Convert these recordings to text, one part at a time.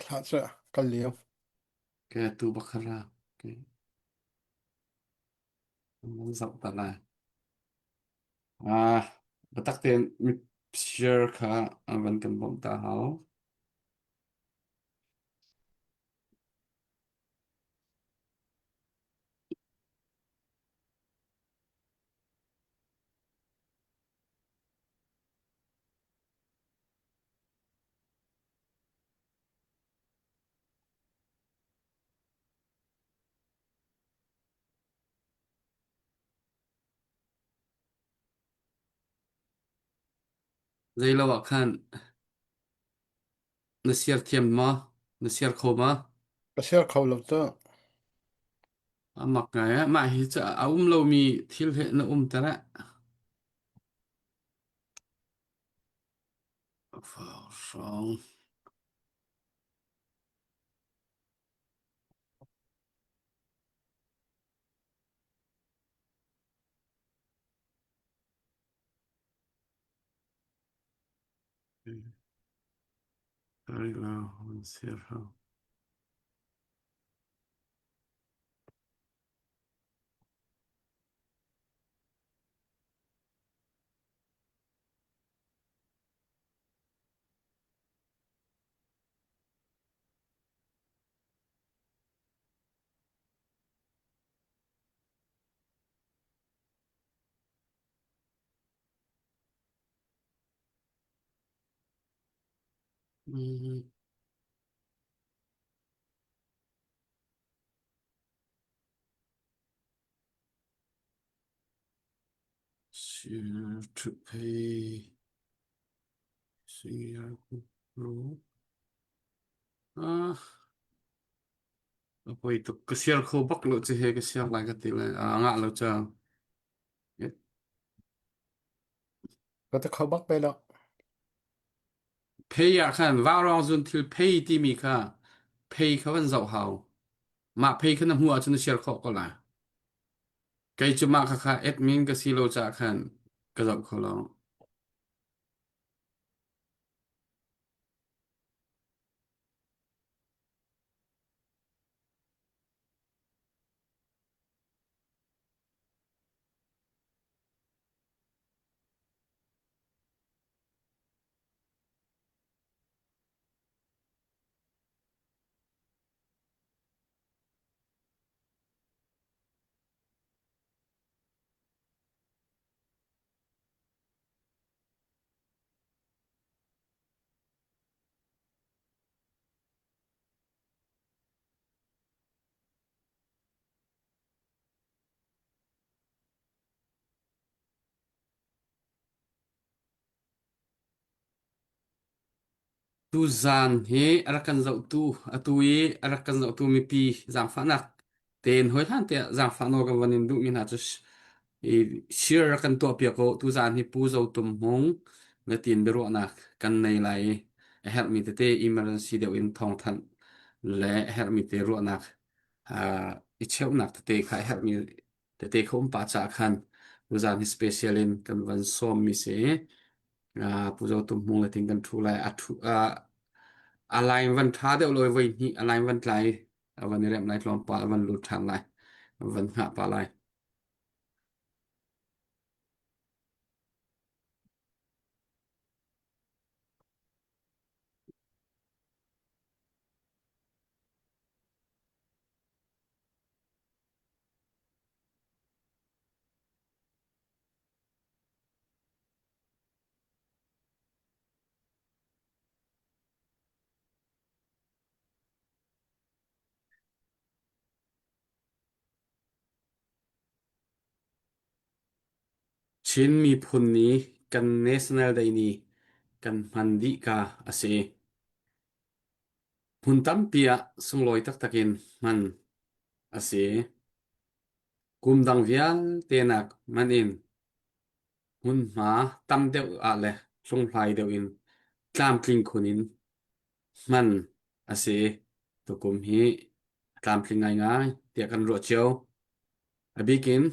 Thlah cu kal lio. Ke tu bakhara. Ke nan zoh ta lai. Ah, biatak tein mi share kha an van kan bawmh ta hau. Zeilo ah khan na siar thiam maw? Na siar kho maw? Ka share kho lo cu. A mak ngai eh. Mah hi cu a um lomi thil he na um ter eh. Hrawng. Mm. Share to pay. Ah, a poi tuk. Ka siar kho bak lo ci he ka siar lai ka ti lai. Ah, ngah lo ca. Ka ti kho bak pe lo. Phei ah khan vaurawng zun thil phei timi kha phei kha van zoh hau. Mah phei kha na hmuh ahcun na siar khawh ko lai. Kei cu mah kha kha admin ka si lo caah khan ka zoh kho lo. Tuzaan hi a rak kan zohtu atu i a rak kan zohtu mipi zaangfahnak tein hawihlan tiah zaangfah nawl kan van in duhmi hna cu i share rak kan tuahpiak u. Tuzaan hi Pu Zo Tum Hmung na tiin biaruahnak kan nei lai i a herhmi tete emergency deuh in thawngthanh le a herhmi te ruahnak uh, i cheuhnak tete kha a herhmi tete kha um pah caah khan tuzaan hi special in kan van sawmmi si. Uh, Pu Zo Tum Hmung le ting kan thu lai. A thu, uh, a line van tha deuh loi voi hnih a line van tlai a van i remh lai tlawmpal a van lut ṭhan lai a van hngah pah lai. Chin miphun ni kan National Day ni kan hman dih ka a si. Hmun tampi ah sunglawi taktak in hman a si. Kum dang vialte nak man in hmunhma tam deuh ah le hlunghlai deuh in tlamtling khun in hman a si. Tukum hi a tlamtling ngaingai tiah kan ruah cio. A bik in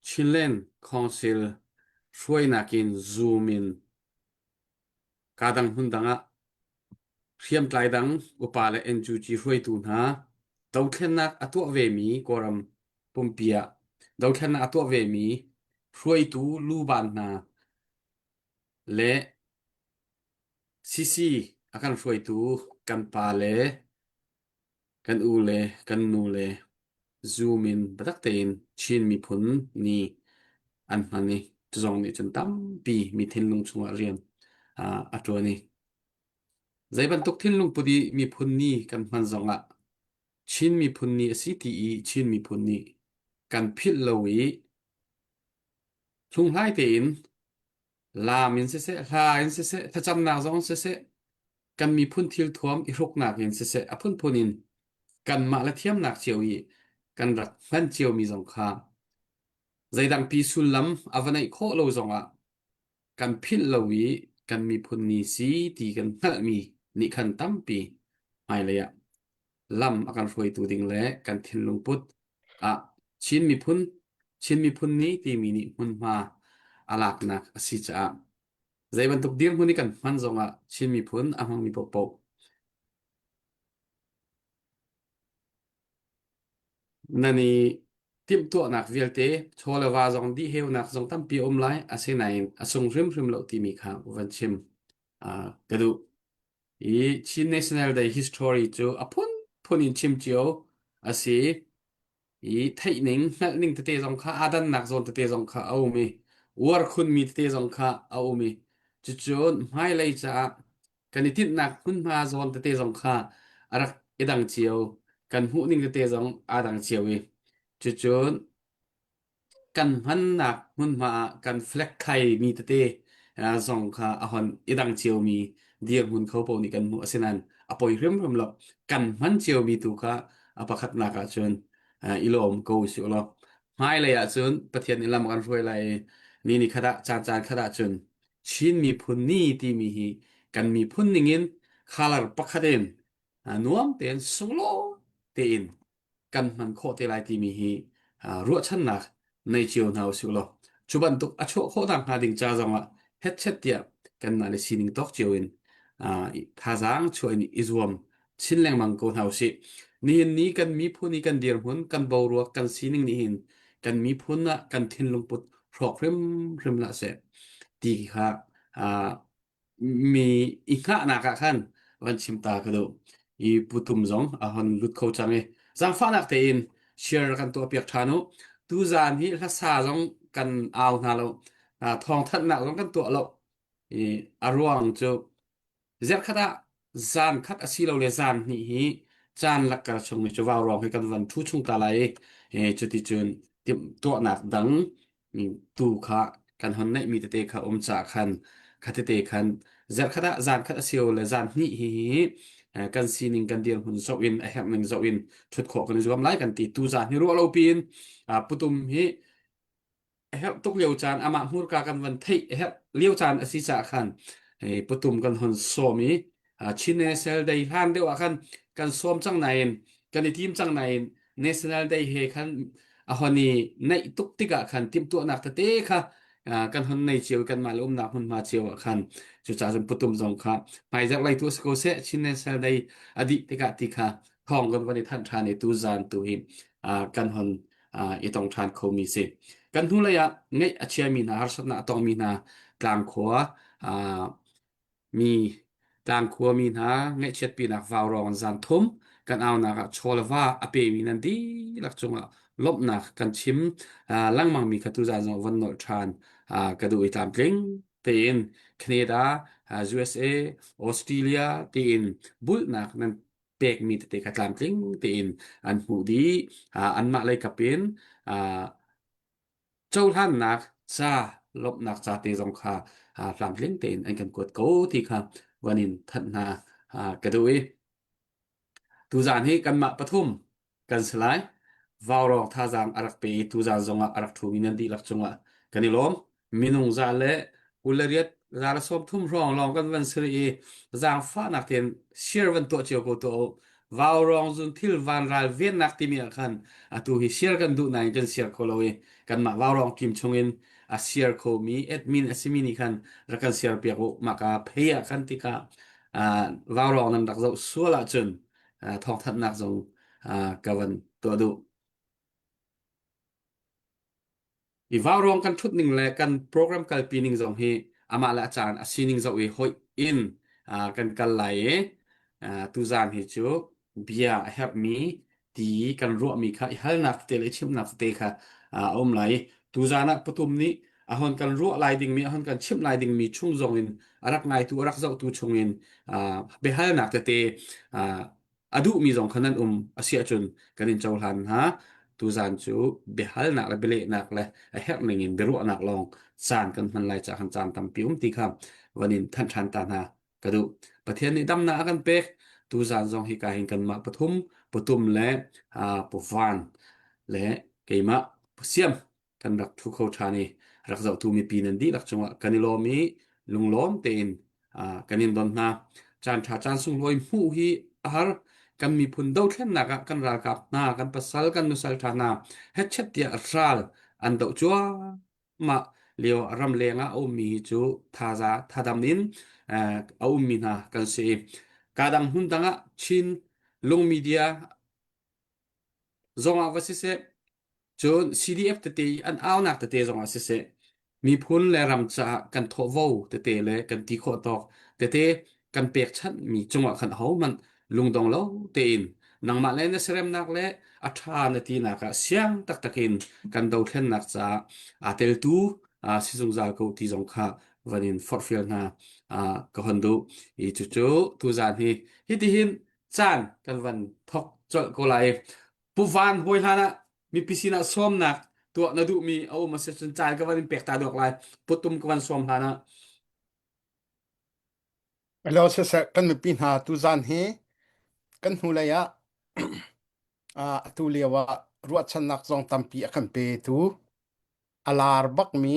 Chinland Council hruainak in Zoom in kaa dang hmun dang ah Hriamtlai dang upa le NUG hruaitu hna dothlennak a tuah vemi Kawlram pumpi ah dothlennak a tuah vemi hruaitu luban hna le CC a kan hruaitu kan pa le kan u le kan nu le Zoom in biatak tein Chin miphun ni an hman i cu zong nih cun tampi mi thinlung chungah rian a ṭuan i zei bantuk thinlung put i miphun ni kan hman zongah Chin miphun ni a si ti i Chin miphun nih kan philh lo i hlunghlai tein laam in siseh, hla in siseh, thlacamnak zong in siseh, kan miphun thilthuam i hruknak in siseh, a phunphun in kanmah le thiamnak cio i kan rak hman ciomi zong kha zeidangpi sullam a va neih khawh lo zongah kan philh lo i kan miphun ni si ti kan hngalhmi nih khan tampi hmailei ah lam a kan hruaitu ding le kan thinlung put ah Chin miphun Chin miphun ni timi nih hmunhma a laknak a si caah zei bantuk dirhmun i kan hman zongah Chin miphun a hmangmi paohpaoh nan i timhtuahnak vialte chaw le va zong dihheunak zong tampi a um lai asinain a sung hrimhrim lo timi kha van chim uh, ka duh. I Chin National Day history cu a phunphun in chim cio a si. I theihning, hngalhning tete zong kha aa dannak zawn tete zong kha a um i uar khunmi tete zong kha a um i cucun hmailei caah kan i tinhnak hmunhma zawn tete zong kha a rak i dang cio. Kan hmuhning tete zong aa dang cio i cucun Kan hmannak hmunhma ah kan flag khaimi tete zong kha a hon i dang ciomi dirhmun kho paoh nih kan hmuh. Asinain a poi hrimhrim lo. Kan hman ciomi tu kha a pakhatnak ahcun i lawm ko usih law hmailei ahcun Pathian nih lam a kan hruai lai i ni ni khat ah caan caan khat ahcun Chin miphun ni timi hi kan miphun ningin color pakhat in nuam tein sunglawi tein kan hman khawh te lai timi hi ruahchannak nei cio hna usih law cu bantuk a chuah khawh nak hnga ding ca zongah hetchet tiah kanmah le sining tawk cio in thazaang chuah in i zuam chin lengmang ko hna usih. Nihin ni kan miphun i kan dirhmun, kan boruak, kan sining nih hin kan miphun ah kan thinlung put hrawk hrimhrim hlah seh ti kha mi i hngahnak ah khan van chim ta ka duh. I putum zong a hon lut kho cang i zaangfahnak tein share kan tuah piak ṭhan u. Tuzaan hi hlasa zong kan au hna lo. Thawngthanhnak zong kan tuah lo. I a ruang cu Zarhkhat ah zan khat asilole zan hnih hi caan lakkar chung i cu vaurawng hi kan van ṭhu chung ta lai i cuticun timhtuahnak dang tu kha kan hon neihmi tete kha um caah khan kha tete khan zarhkhat ah zan khat asilole zan hnih hi hi kan sining kan dirhmun zoh in a herhning zoh in ṭhut khawh kan i zuam lai kan ti. Tu zan hi ruah lo piin putum hi a herh tuk lio caan amah hmurka kan van theih a herh lio caan a si caah khan patum kan hon sawm i Chin National Day hlan deuh ah khan kan sawm cang nain kan i tim cang nain National Day he khan a hon i naih tuk tikah khan timhtuahnak tete kha kan hon nei cio kanmah le umnak hmunhma cio ah khan cucaah cun putum zong kha hmaizarh lei tu a si ko seh Chin National Day a dih tikah ti kha thawng kan van i thanh ṭhan i tu zan tu hi kan hon i tong ṭhan khomi si. Kan hnulei ah ngeih a chiami hna, harsatnak a tongmi hna tlangkhua mi tlangkhua mi hna ngaihchiatpinak vaurawng zan thum kan aunak ah chaw le va a pemi nan dihlak cungah lawmhnak kan chim lengmang mi kha tuzan zong van nolh ṭhan ka duh i tlamtling tein Canada, USA, Australia tiin bulhnak nan pekmi tete kha tlamtling tein an hmuh dih. Anmah lei kap in cohlannak ca lawmhnak ca te zong kha tlamtling tein an kan kuat ko ti kha van in thanh hna ka duh i tuzaan hi kanmah pathum kan si lai. Vaurawng thazaang a rak pe i tuzaan zongah a rak ṭhumi nan dihlak cungah kan i lawm. Minung za le 28 za le 30 hrawng lawng kan van si rih i zaangfahnak tein share van tuah cio ko tuah u. Vaurawng zun thil vanral vennak timi ah khan atu hi share kan duh nain kan share kho lo i kanmah vaurawng team chungin a share khomi admin a simi nih khan rak kan share piak u. Mah ka phei ah khan tikah. Vaurawng nan rak zoh sual ahcun thawngthanhnak zong ka van tuah duh. I vaurawng kan ṭhut ning le kan program kalpi ning zong hi amah le a caan a sining zoh i hoih in kan kal lai i tuzaan hi cu bia a herhmi ti kan ruahmi kha i halnak te le i chimhnak te kha a um lai i tuzaan ah patum nih a hon kan ruah lai dingmi a hon kan chimh lai dingmi chung zong in a rak ngaitu a rak zohtu chung in biahalnak tete a duhmi zong kha nan um a si ahcun kan in cohlan hna. Tuzaan cu biahalnak le bialehnak le a herh ning in biaruahnak lawng caan kan hman lai caah khan caan tampi um ti kha van in thanh ṭhan ta hna ka duh. Pathian nih damnak a kan pek. Tuzaan zong hika hin kanmah pathum, patum le puvan le keimah siam kan rak ṭhu kho ṭhan i rak zohtu mipi nan dihlak cungah kan i lawm i lunglawm tein kan in don hna. Caan ṭha caan sunglawi hmuh hi a har. Kan miphun dothlennak ah kan ralkap hna, kan pasal, kan nusal ṭha hna hetchet tiah ral an doh cuahmah lio ramleng ah a ummi hi cu thaza thadam in a ummi hna kan si. Kadang hmun dang ah Chin lung media zongah va siseh, cun CDF tete i an aunak tete zongah siseh, miphun le ram caah kan thawhvo tete le kan ti khawh tawk tete kan pekchanhmi cungah khan ahohmanh lungdong lo tein nangmah le na siaremnak le a ṭha na tinak ah siang taktak in kan dothlennak caah aa teltu si zungzal ko ti zong kha van in forhfial hna ka hon duh. I cucu tuzaan hi hitihin caan kan van thok colh ko lai. Pu Van hawi hlan ah mipi sinah sawmnak tuah na duhmi a um a si cun caan ka van in pek ta duak lai. Putum ka van sawm hlan ah. Hello siseh kan mipi hna tuzan hi kan hnulei ah atu lio ah ruahchannak zong tampi a kan petu a lar bakmi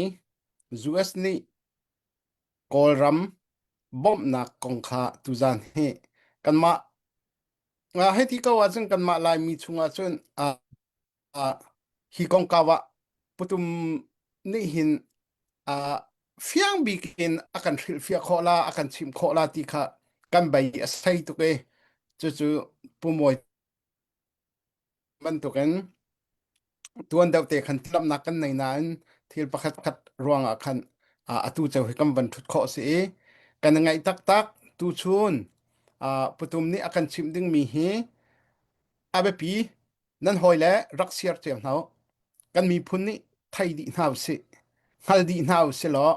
US nih Kawlram bawmhnak kong kha tuzan hi kanmah hei ti ko ahcun kanmah Laimi chungah cun hi kongkau ah putum nih hin fiang bik in a kan hrilhfiah khawh la a kan chimh khawh la ti kha kan bei a sei tuk i cucu Pu Mawi bantukin tuan deuh te khan lamnak kan nei nain thil pakhat khat ruangah khan atu ceu hi kan van thut khawh si i kan ngaih taktak tu chun putum nih a kan chimh dingmi hi a biapi nan hawi le rak siar cio hna kan miphun nih thei dih hna usih hngal dih hna usih law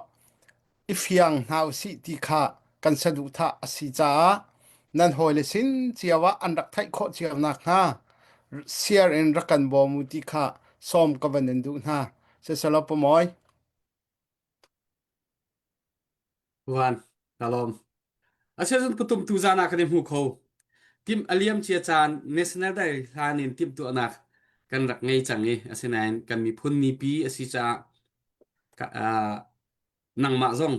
i fiang hna usih ti kha kan saduhthah a si caah nan hawile sin cio ah an rak theih khawh cio nakhnga share in rak kan bawm u ti kha sawm ka van in duh hna. Siselaw Pamawi. Van, ka lawm. Asiacun patum tu zan ah kan i hmu kho. Tim a liam cia caan National Day hlan in timhtuahnak kan rak ngei cang i asinain kan miphun nipi a si caah nangmah zong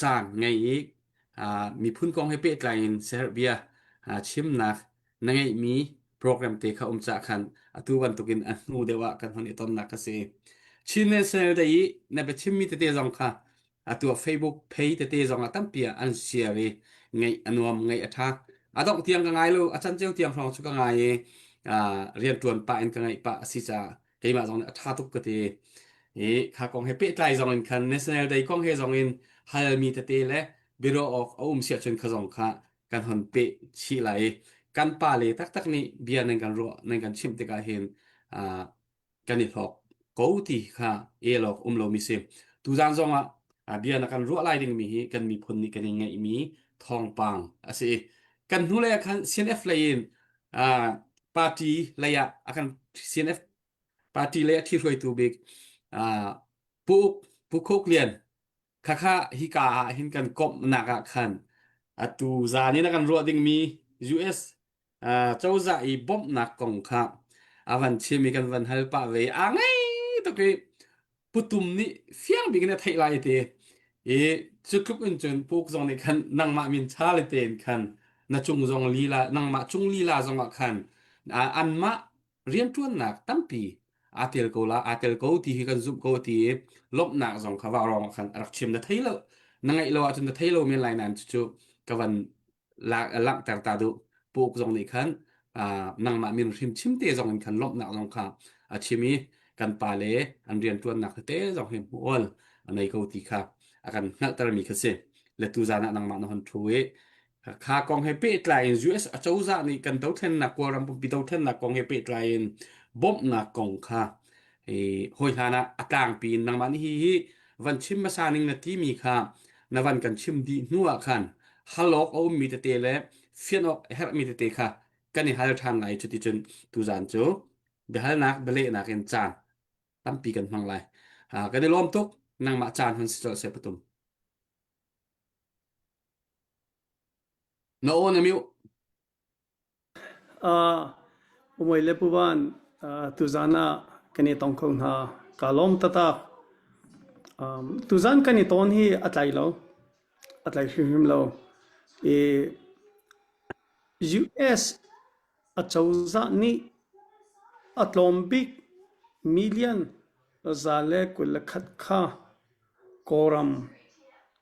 caan ngei i miphun kong he pehtlai in siaherh chimnak na ngeihmi program te kha um cah khan atu bantukin a hnu deuh ah kan hon i tonnak a si. Chin National Day i na biachimmi tete zong kha atu ah Facebook page tete zong ah tampi ah an share i ngaih a nuam ngaih a ṭha. A dongh tiang ka ngai lo, a canceo tiang hrawng cu ka ngai i rianṭuan pah in ka ngaih pah a si caah keimah zong nih a ṭha tuk ka ti. I kha kong he pehtlai zong in khan National Day kong he zong in halmi tete le biaruah awk a um siah cun kha zong kha kan hon peh chih lai i kan pale taktak nih bia nan kan ruah nan kan chimh tikah hin kan i hlawk ko ti kha el awk um lomi si. Tuzaan zong ah bia na kan ruah lai dingmi hi kan miphun nih kan i ngeihmi thawngpang a si. Kan hnulei ah khan CNF lei in party lei ah a kan CNF party lei a ṭhihruaitu bik Pu Pu Khuk Lian khakha hika ah hin kan komhnak ah khan atu zan in a kan ruah dingmi US cozah i bawmhnak kong kha a van chim i kan van hal pah ve a ngei tuk i putum nih fiang bik in a theih lai ti i cu tluk in cun puk zong nih khan nangmah min cha le tein khan na cung zong lila nangmah cung lila zong ah khan anmah rianṭuannak tampi aa tel ko la aa tel ko ti hi kan zumh ko ti i lawmhnak zong kha vaurawng ah khan a rak chim na thei lo na ngaih lo ahcun na thei lo men lai nain cucu ka van. langhter ta duh. Puk zong nih khan nangmah min hrim chim te zong in khan lawmhnak zong kha a chim i kan pa le an rianṭuannak tete zong hi hmual a nei ko ti kha a kan hngalhtermi kha si. Le tu zan ah nangmah na hon ṭhu i kha kong he pehtlai in US acozah nih kan dothlennak Kawlram pumpi dothlennak kong he pehtlai in bawmhnak kong kha i hawi hlan ah a tlangpi in nangmah nih hi hi van chim hmasa ning na timi kha na van kan chim dih hnu ah khan hal awk a ummi tete le fian awk a herhmi tete kha kan i hal ṭhan lai cuticun tuzan cu biahalnak bialehnak in caan tampi kan hmang lai. Kan i lawm tuk nangmah caan hun si colh seh patum. Na aw na mute. Umoi le Puvan, tuzan ah kan i tong kho hna. Kaa lawm taktak. Tuzan kan i tawn hi a tlai lo. A tlai hrimhrim lo. I US acozah nih a tlawm bik million 121 kha Kawlram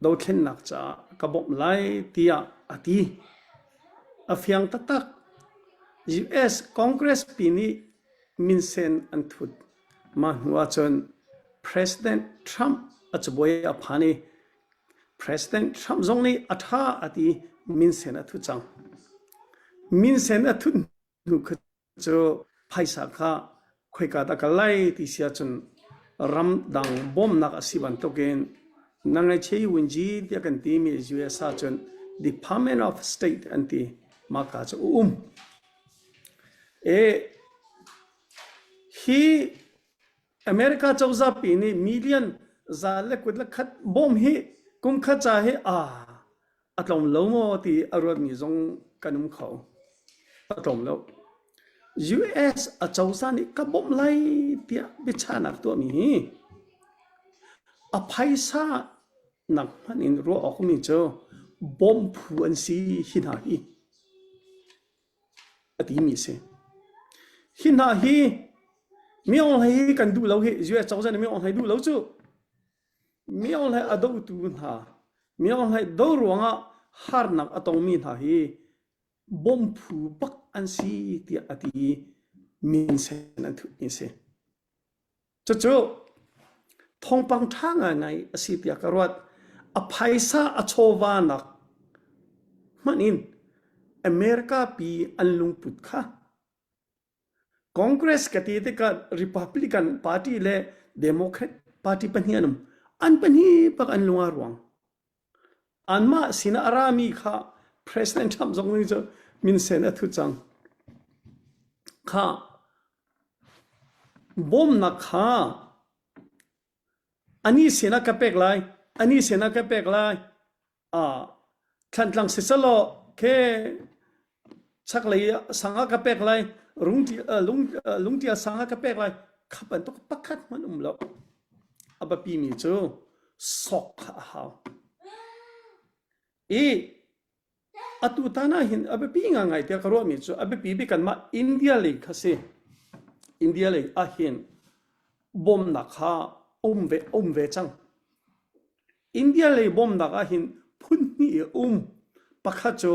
dothlennak caah ka bawmh lai tiah a ti. A fiang taktak. US Congress pi nih minsen an thut. Mah hnu ahcun President Trump a cabuai a phan i President Trump zong nih a ṭha a ti minsen a thut cang. Minsen a thut hnu kha cu phaisa kha khoika dah kal lai ti si ahcun ramdang bawmhnak a si bantukin na ngaihchia wunji tiah kan timi US ahcun Department of State an ti mahka cu a um. E, hi America cozah pi nih million 121 bawm hi kum khat ca hi a a tlawm lo maw ti a ruatmi zong kan um kho. A tlawm lo. US acozah nih ka bawmh lai tiah biachahnak tuahmi hi a phaisa nak hmanh in ruah awk mi cu bawmh phu an si hi hna hi a timi a si. Hi hna hi mi Aung Hlaing hi kan duh lo hi US cozah nih mi Aung Hlaing duh lo cu Mi Aung Hlaing a dohtu hna, Mi Aung Hlaing do ruangah harnak a tongmi hna hi bawmphu bak an si tiah a ti i minsen an thutmi a si. Cucu thawngpang ṭha ngaingai a si tiah ka ruat. A phaisa a chawva nak hmanh in America pi an lungput kha Congress ka ti tikah Republican Party le Democrat Party pahnih an um. An pahnih bak an lung aa ruang. Anmah sinah a rami kha President Trump zong nih cu minsen a thu cang. Kha bawmnak kha ani sinah ka pek lai, ani sinah ka pek lai, Thlantlang siselaw khe chaklei sang ah ka pek lai, lungṭial sang ah ka pek lai, kha bantuk pakhat hmanh um lo. A biapimi cu sawk kha a hau. I atu tan ah hin a biapi ngaingai tiah ka ruahmi cu a biapi bik kanmah India lei kha si. India lei ah hin bawmnak kha um ve, um ve cang. India lei bawmnak ahhin phun hnih a um. Pakhat cu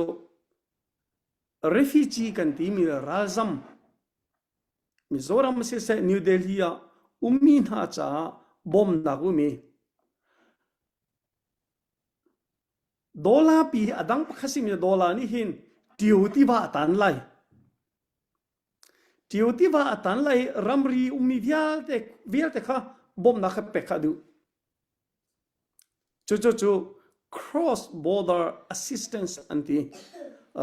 refugee kan timi ralzam Mizoram siseh New Delhi ah ummi hna caah bawmnak um i dollar pi a dang pakhat simi dollar nih hin Tio tiva a tan lai. Tio tiva a tan lai ramri ummi vialte vialte kha bawmnak kha pek kha a duh. Cucu cross border assistance an ti.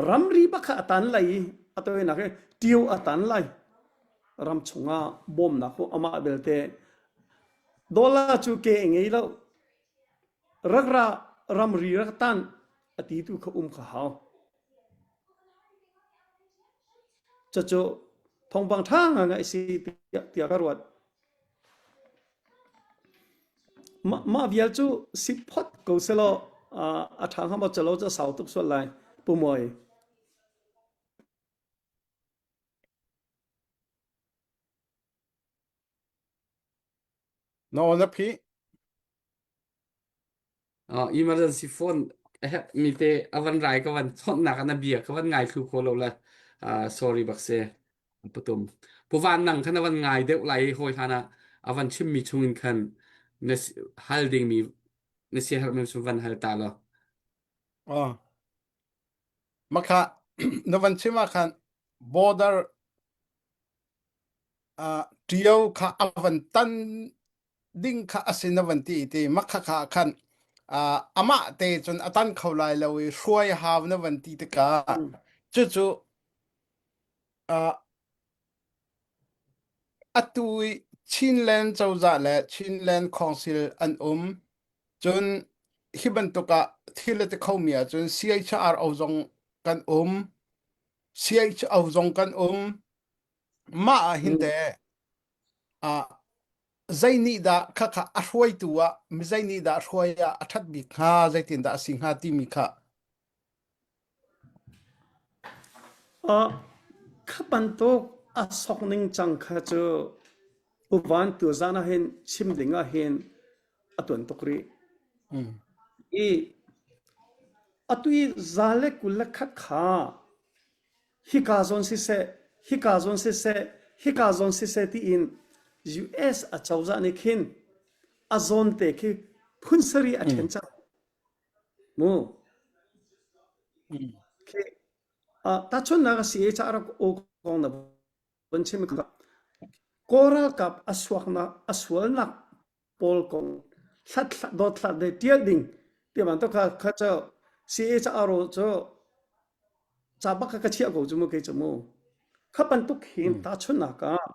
Ramri bak kha a tan lai i a tawinak hi ṭio a tan lai. Ram chungah bawmnak cu amah belte dollar cu ke a ngei lo. Rak ra ramri rak tan a ti tu kha um kha hau. Cucu thawngpang ṭha ngaingai a si tiah ka ruat. Mah vial cu si phot ko selaw a ṭha hnga maw calo cu a sau tuk sual lai Pu Mawi. Na aw na phih. Emergency phone. A herh mi te a van rai ka van chawnhnak ah na bia ka van ngai thlu kho lo le sorry bak si. Patum. Pu Van nang khan a van ngai deuh lai i hawi hlan ah a van chimmi chungin khan na hal dingmi na siaherhmi cu van hal ta law. Oh. Makha na van chim ah khan border uh, tio kha a van tan ding kha a si na van ti ti makha kha khan uh, amah te cun a tan kho lai lo i hruai hau na van ti tikah cucu uh, atu i Chinland cozah le Chinland Council an um cun hi bantuk ah thil a ti khomi ahcun CHRO zong kan um CHO zong kan um mah ah hin te ah zei nih dah khakha a hruaitu ah mi zei nih dah hruai ah a ṭhat bik hnga zeitin dah a si hnga timi kha Kha bantuk a sok ningcang kha cu uvan tuzaan ahhin chim ding ahhin a tuan tuk rih. I atu i za le 21 kha hika zawn siseh, hika zawn siseh, hika zawn siseh tiin US acozah nih khin a zawnte khi phun sarih a ṭhen cang. Mu. Khi tahchunhnak a si i ca rak aw kong na vun chim kha Kawl ralkap a suaknak a sualnak pawl kong hlat dothlat le ṭial ding ti bantuk kha kha cu CHRO cu ca bak kha ka chiah ko cu mu kei cu mu. Kha bantuk hin tahchunhnak ah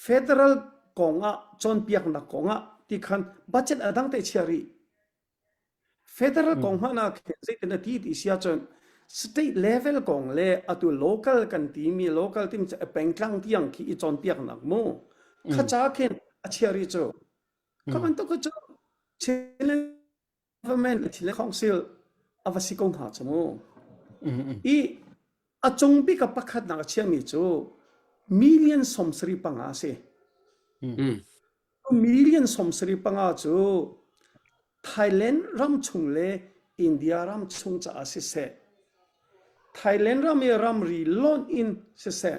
federal kong ah cawnpiaknak kong ah ti khan budget a dang te chia rih. Federal kong hmanh ah khin zeitin a ti ti si ahcun state level kong le atu local kan timi local timi cu pengtlang tiang khi i cawnpiaknak mu kha ca khin a chia rih cu. Kha bantuk cu Chinland government le Chinland Council a va si ko hnga cu mu. I a cung bik a pakhatnak a chiami cu million 75 a si. Million 75 cu Thailand ram chung le India ram chung caah siseh, Thailand ram i ramri lonh in siseh,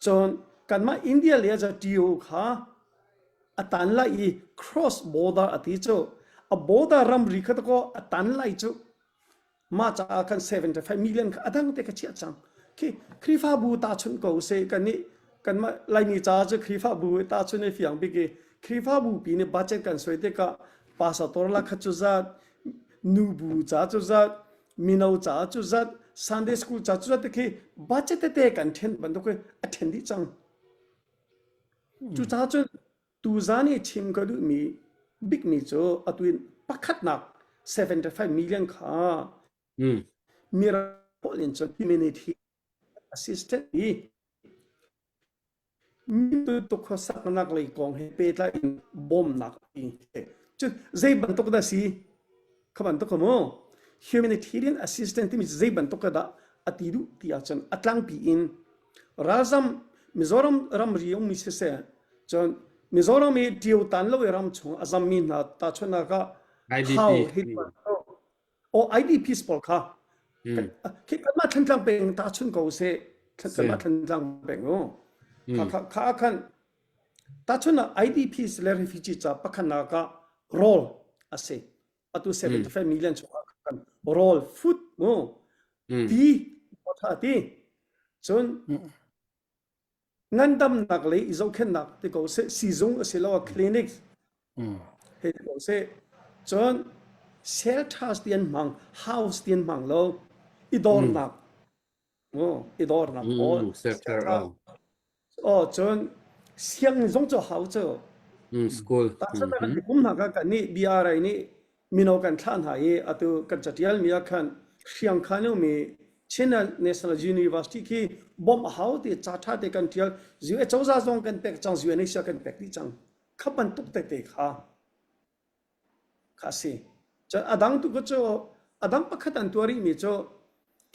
cun kanmah India le TO kha a tan lai i cross border a ti cu a border ramri kha kaw a tan lai cu Mah caah khan 75 million kha a dang te ka chiah cang. Khi Khrihfabu tahchunh ko seh kan nih kanmah Laimi caah cu Khrihfabu tahchunh i fiang bik i Khrihfabu pi nih budget kan suai tikah pastor la kha cu zat, nubu ca cu zat, mino ca cu zat, Sunday school ca cu zat te khi budget tete kan ṭhen bantuk i a ṭhen dih cang. Cucaah cun Tuzaan i chim ka duhmi bikmi cu atu in pakhatnak 75 million kha mirang holh in cun humanity assistant i mi khuasaknak lei kong he pehtlai in bawmnak ti cu zei bantuk dah si kha bantuk kha mu humanitarian assistance timi zei bantuk dah a ti duh ti ahcun a tlangpi in ralzam Mizoram ramri ummi siseh cun Mizoram i ṭio tan lo i ram chung a zammi hna tahchunhnak ah IDP hau hi o IDPs pawl kha khi kanmah Thantlang peng tahchun ko seh kanmah Thantlang peng u kha kha kha khan tahchun ah IDPs le refugee ca pakhatnak ah role a si atu 75 million chung ah khan rawl food mu ti tha ti cun ngandamnak lei i zohkhenhnak ti ko seh siizung asiloah clinic hei ti ko seh cun shelters ti an hmang house ti an hmang lo i dornak i dornak pawl shelter Aw cun sianginn zong cu hau cu. School. Tahchunhnak kan kum hna kha kan nih BRI nih mino kan thlah hna i atu kan catial mi ah khan Hriangkhan ummi Chin National University khi bawmh a hau ti ca ṭha te kan ṭial. US cozah zong kan pek cang, UNHCR kan pek dih cang. Kha bantuk tete kha kha a si. Cun a dang tu cu a dang pakhat an tuah rihmi cu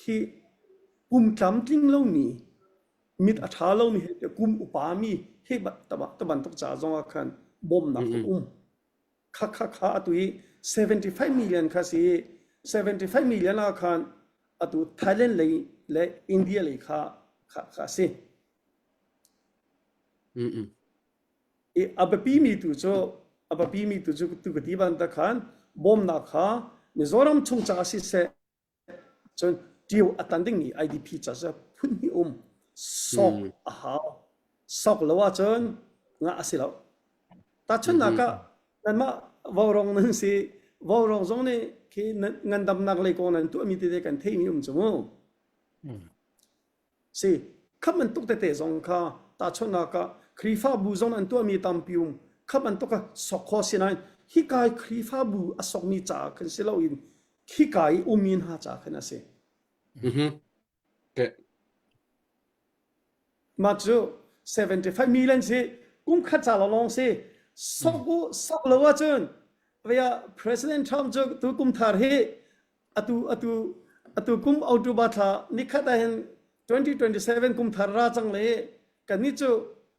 khi kum tlamtling lomi mit a ṭha lomi he kum upa mi he ta bantuk ca zong ah khan bawmnak a um. Kha kha kha atu i 75 million kha si. 75 million ah khan atu Thailand lei le India lei kha kha kha a si. Mm. I a biapi mi tu cu a biapi mi tu cu tu ka ti bantuk khan bawmnak kha Mizoram chung caah siseh Cun ṭio a tan dingmi IDP ca cu phunhnih um sawk Mm. a hau. Sawk lo ahcun ngah a si lo. Tahchunhnak Mhm. ah nanmah vaurawng nan si. Vaurawng zong nih khi nan ngandamnak lei kong nan tuahmi tete kan theihmi um cu mu. Mm. Si, kha bantuk tete zong kha tahchunhnak ah Khrihfabu zong an tuahmi tampi um. Kha bantuk ah sok khawh si nain hika i Khrihfabu a sokmi caah khan si loin khika i ummi hna caah khan a si. Mhm. Okay. Mah cu 75 million si kum khat ca lawng si sok u sok lo ahcun via President Trump cu tu kum thar hi atu atu atu kum October thla nikhat ah hin 2027 kum thar ra cang le kannih cu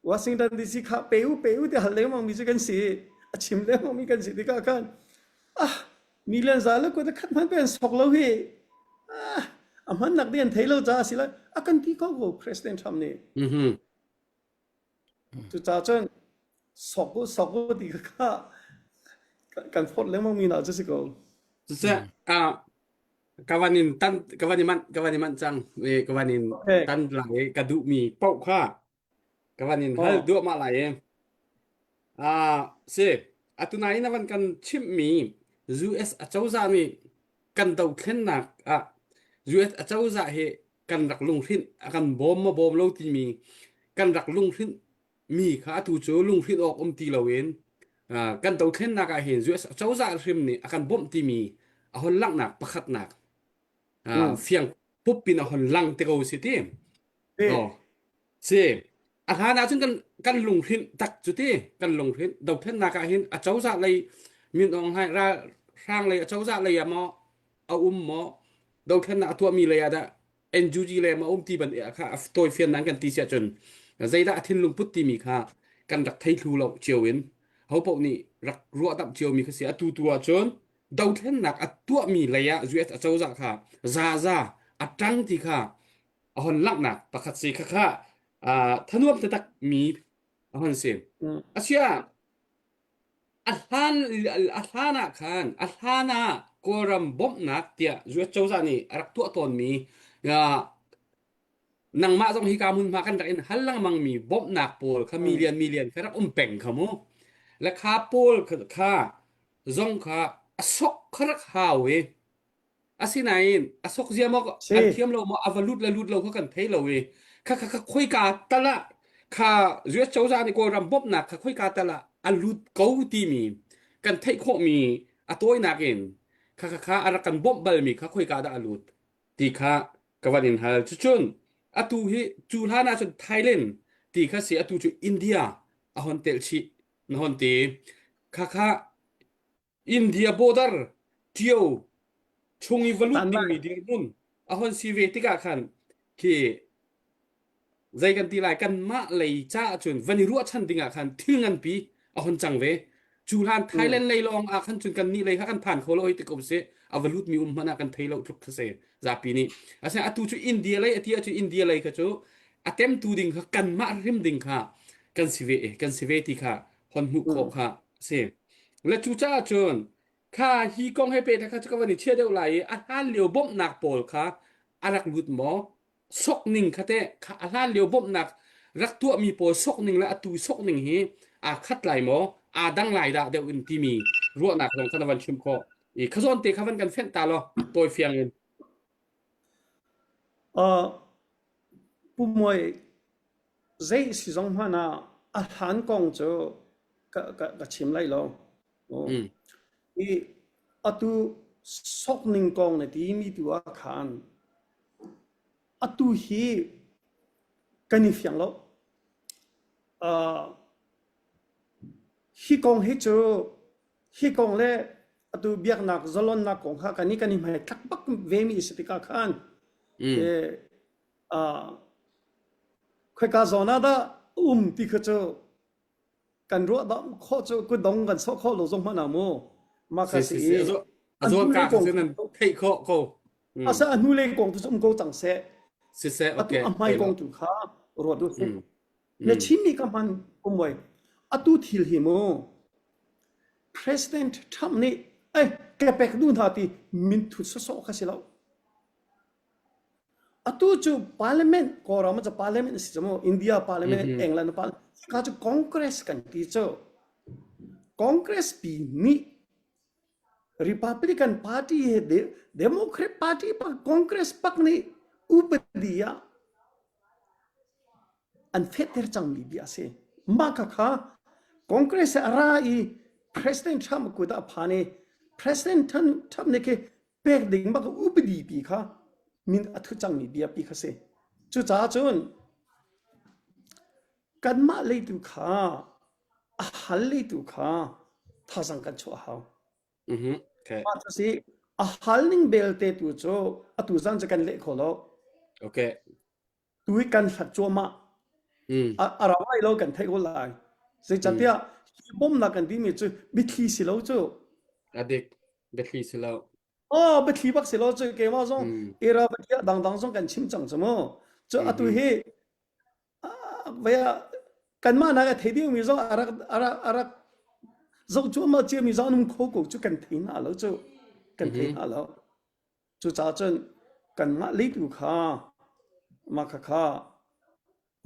Washington DC kha pe u pe u ti hal lengmang mi cu kan si a chim lengmang mi kan si tikah khan ah million za le kut khat hman pe an sok lo hi ah a hman nak ding an thei lo caah si lai a kan ti ko ko President Trump nih Mhm. cucaah cun sok u sok u ti kha kan phawt lengmang mi na cu si ko Cucu ah ka van in tan ka van i manh ka van i manh cang i ka van in okay tan lai i ka duhmi paoh kha ka van in hal oh duahmah lai i ah si atu nain a van kan chimhmi US acozah nih kan dothlennak ah US acozah hi kan rak lunghrinh a kan bawm maw bawm lo timi kan rak lunghrinh mi kha atu cu lunghrinh awk um ti loin uh, kan dothlennak ah hin US cozah hrim nih a kan bawmh timi a hon langhnak pakhatnak uh, mm. fiang pup in a hon lang te ko si ti si oh si a hlan ahcun kan kan lunghrinh tak cu ti kan lunghrinh dothlennak ah hin a cozah lei min ong hai ra hrang lei a cozah lei ah maw a um maw dothlennak a tuahmi lei ah dah NUG le ma um ti ban kha a tawifian nan kan ti siah cun zeidah a thinlung put timi kha kan rak thei thlu lo cio in ho paoh nih rak ruah damh cio mi kha si atu tu ah cun dothlennak a tuahmi lei ah US acozah kha zaza a ṭang ti kha a hon langhnak pakhat si kha kha thanuam taktak mi a hon si mm. asia A hlan a hlan ah khan a hlan ah Kawlram bawmhnak tiah US cozah nih a rak tuah tawnmi uh, nangmah zong hika hmunhma kan rak in hal lengmangmi bawmhnak pawl kha Mm. million million kha rak um peng kha mu. Le kha pawl kha, kha zong kha a sok kha rak hau i Asinain a sok zia maw si an thiam lo maw a va lut le lut lo kha kan thei lo i kha kha kha khoika tal ah kha US cozah nih Kawlram bawmhnak kha khoika tal ah a lut ko timi kan theih khawhmi a tawinak in kha kha kha a rak kan bawmh balmi kha khoika dah a lut ti kha ka van in hal. Cucun atu hi cu hlan ah cun Thailand ti kha si atu cu India a hon telh chih na hon ti kha kha India border ṭio chung i va lut tan lai dingmi dirhmun a hon si ve tikah khan khi zei kan ti lai kanmah lei caah cun van i ruahchan dingah khan thil nganpi a hon cang ve cu hlan mm. Thailand lei lawng ah khan cun kannih lei kha kan phan kho lo hei ti ko sih a va lutmi um hmanh ah kan thei lo tluk kha si zapi nih asinain atu cu India lei ati ahcun India lei kha cu a temtu ding kha kanmah hrim ding kha kan si ve kan si ve ti kha hon hmuh khawh Mm. kha si le cucaah cun kha hi kong he pehtlai kha cu ka van i chia deuh lai i a hlan lio bawmhnak pawl kha a rak lut maw sok ning kha teh kha a hlan lio bawmhnak rak tuahmi pawl sok ning le atu sok ning hi aa khat lai maw aa dang lai dah deuh in timi ruahnak zong kha na van chim khawh i kha zawn te kha van kan fenh ta law tawi fiang in Uh, Pu Muai, zei si zong hmanh ah a hlan kong cu ka, ka, ka chim lai lo. Oh. mm. I atu sokning kong na timi tu ah khan atu hi kan i fiang lo. Uh, hi kong hi cu hi kong le atu biaknak zalonnak kong kha kan i kan i hmai tlak bak ve mi si tikah khan Mm. eh, uh, khoika zawn ah dah um ti kha cu kan ruah dam khawh cu kutdong kan sawh khawh lo zong hmanh ah mu mah kha Si si si si i a zo. A A zawn hnulei ka kha kong cu nan theih khawh ko. Mm. asa a hnulei kong tu cu um ko cang seh. Siseh, Atu okay. a hmai Poi lo. kong tu kha ruat u sih. Mm. Na Mm. chimmi ka hman umoi. Atu thil hi mu President Trump nih eh ka pek du hna ti min thut sawsawh kha si lo. Atu cu parliament Kawlram cu parliament a si cu mu India parliament Mhm. England parliament ka cu Congress kan ti cu Congress pi nih Republican Party he Democrat Party pak Congress pak nih upadi ah an fehter cangmi bia a si. Mah khakha Congress a ra i President Trump kut ah a phan i President Trump nih khi pek ding bak upadi pi kha min a thu cangmi bia pi kha si. Cucaah cun kanmah leitu kha a hal leitu kha thazang kan chuah hau. Mhm. Okay. Mah cu si a hal ning belte tu cu atu zan cu kan leh kho lo. Okay. Tu hi kan hlat cuahmah. Mm. A, a rau lai lo kan theih ko lai. Zeicahtiah hi bawmnak kan timi cu biathli si lo cu. A dik. Biathli si lo. Oh, biathli bak si lo cu keimah zong Mm. era biathli dangdang zong kan chim cang cu mu. Cu atu Mhm. hi vaya kanmah nak a thei dingmi zong a rak a rak a rak zoh cuahmah ciami zong an um kho ko cu kan thei hna lo cu kan thei Mhm. hna lo. Cucaah cun kanmah leitu kha mah khakha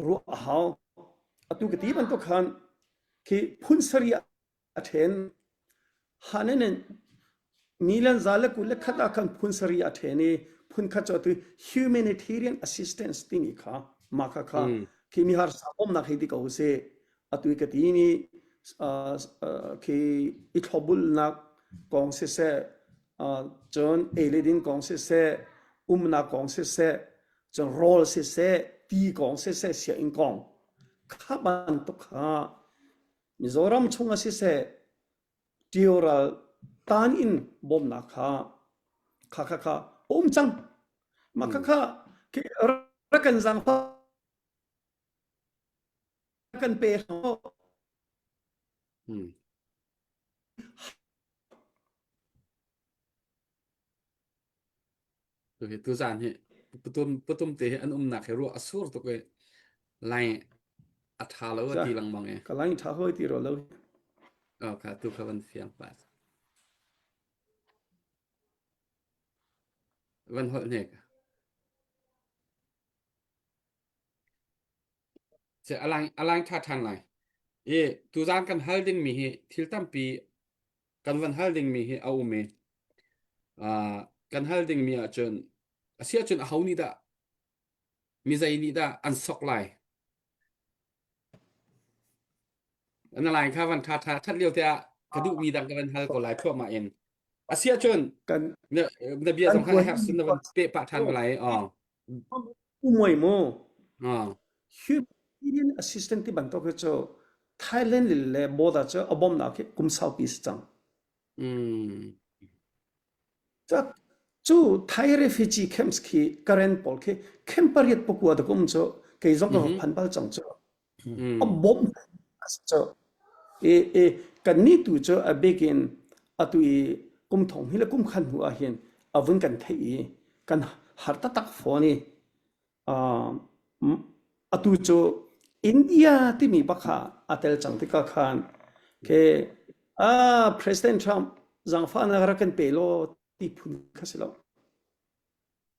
ruah a hau. Atu ka ti bantuk khan khi phun sarih ah a ṭhen. Hanen in million za le 21 ah khan phun sarih a ṭhen i phun khat cu atu humanitarian assistance timi kha mah kha kha Mm. khi mi harsa bawmhnak hei ti ko usih. Atu i ka ti mi khi i thlopbulnak kong siseh, cun ei le din kong siseh, umnak kong siseh, cun rawl siseh, ti kong siseh, sianginn kong kha bantuk kha Mizoram chung ah siseh, Ṭio ral tan in bawmhnak kha kha kha kha a um cang. Mah kha kha rak kan zaangfah kan pe Hmm. Tu hi tuzaan hi patum patum te hi an umnak hi ruah a sur tuk i lai a tha lo a ti lengmang i. Ka lai tha hoi ti ro lo. Oh, kha tu kha van fiang pa. Van holh hnek. Se alang alang tha than lai. I tuzaan kan hal ding mi hi thil tampi kan van hal ding mi hi a um i uh, kan hal ding mi ahcun a si ahcun aho nih dah mi zei nih dah an sok lai na lai kha van tha tha that lio te ah ka duh mi dang ka van hal ko lai thluahmah in a si ahcun kan na na bia kan zong kha herh sun na van pe pah than ko lai oh umoi mu oh humanitarian assistant ti bantuk hi cu Thailand le border cu a bawmnak hi kum saupi si cang. mm Cu Thai refugee camps khi Karen pawl khi camp pariat pakua dak um cu kei zong ka va mhm phan bal cang cu. mm A bawmh a si cu. I, i kannih tu cu a bik in atu i kum thong hi le kum khan hnu ah hin a vun kan theih i kan har taktak fawn i uh, atu cu India timi bak kha a tel cang tikah khan ke ah President Trump zaangfahnak rak kan pe law ti phun kha si lo.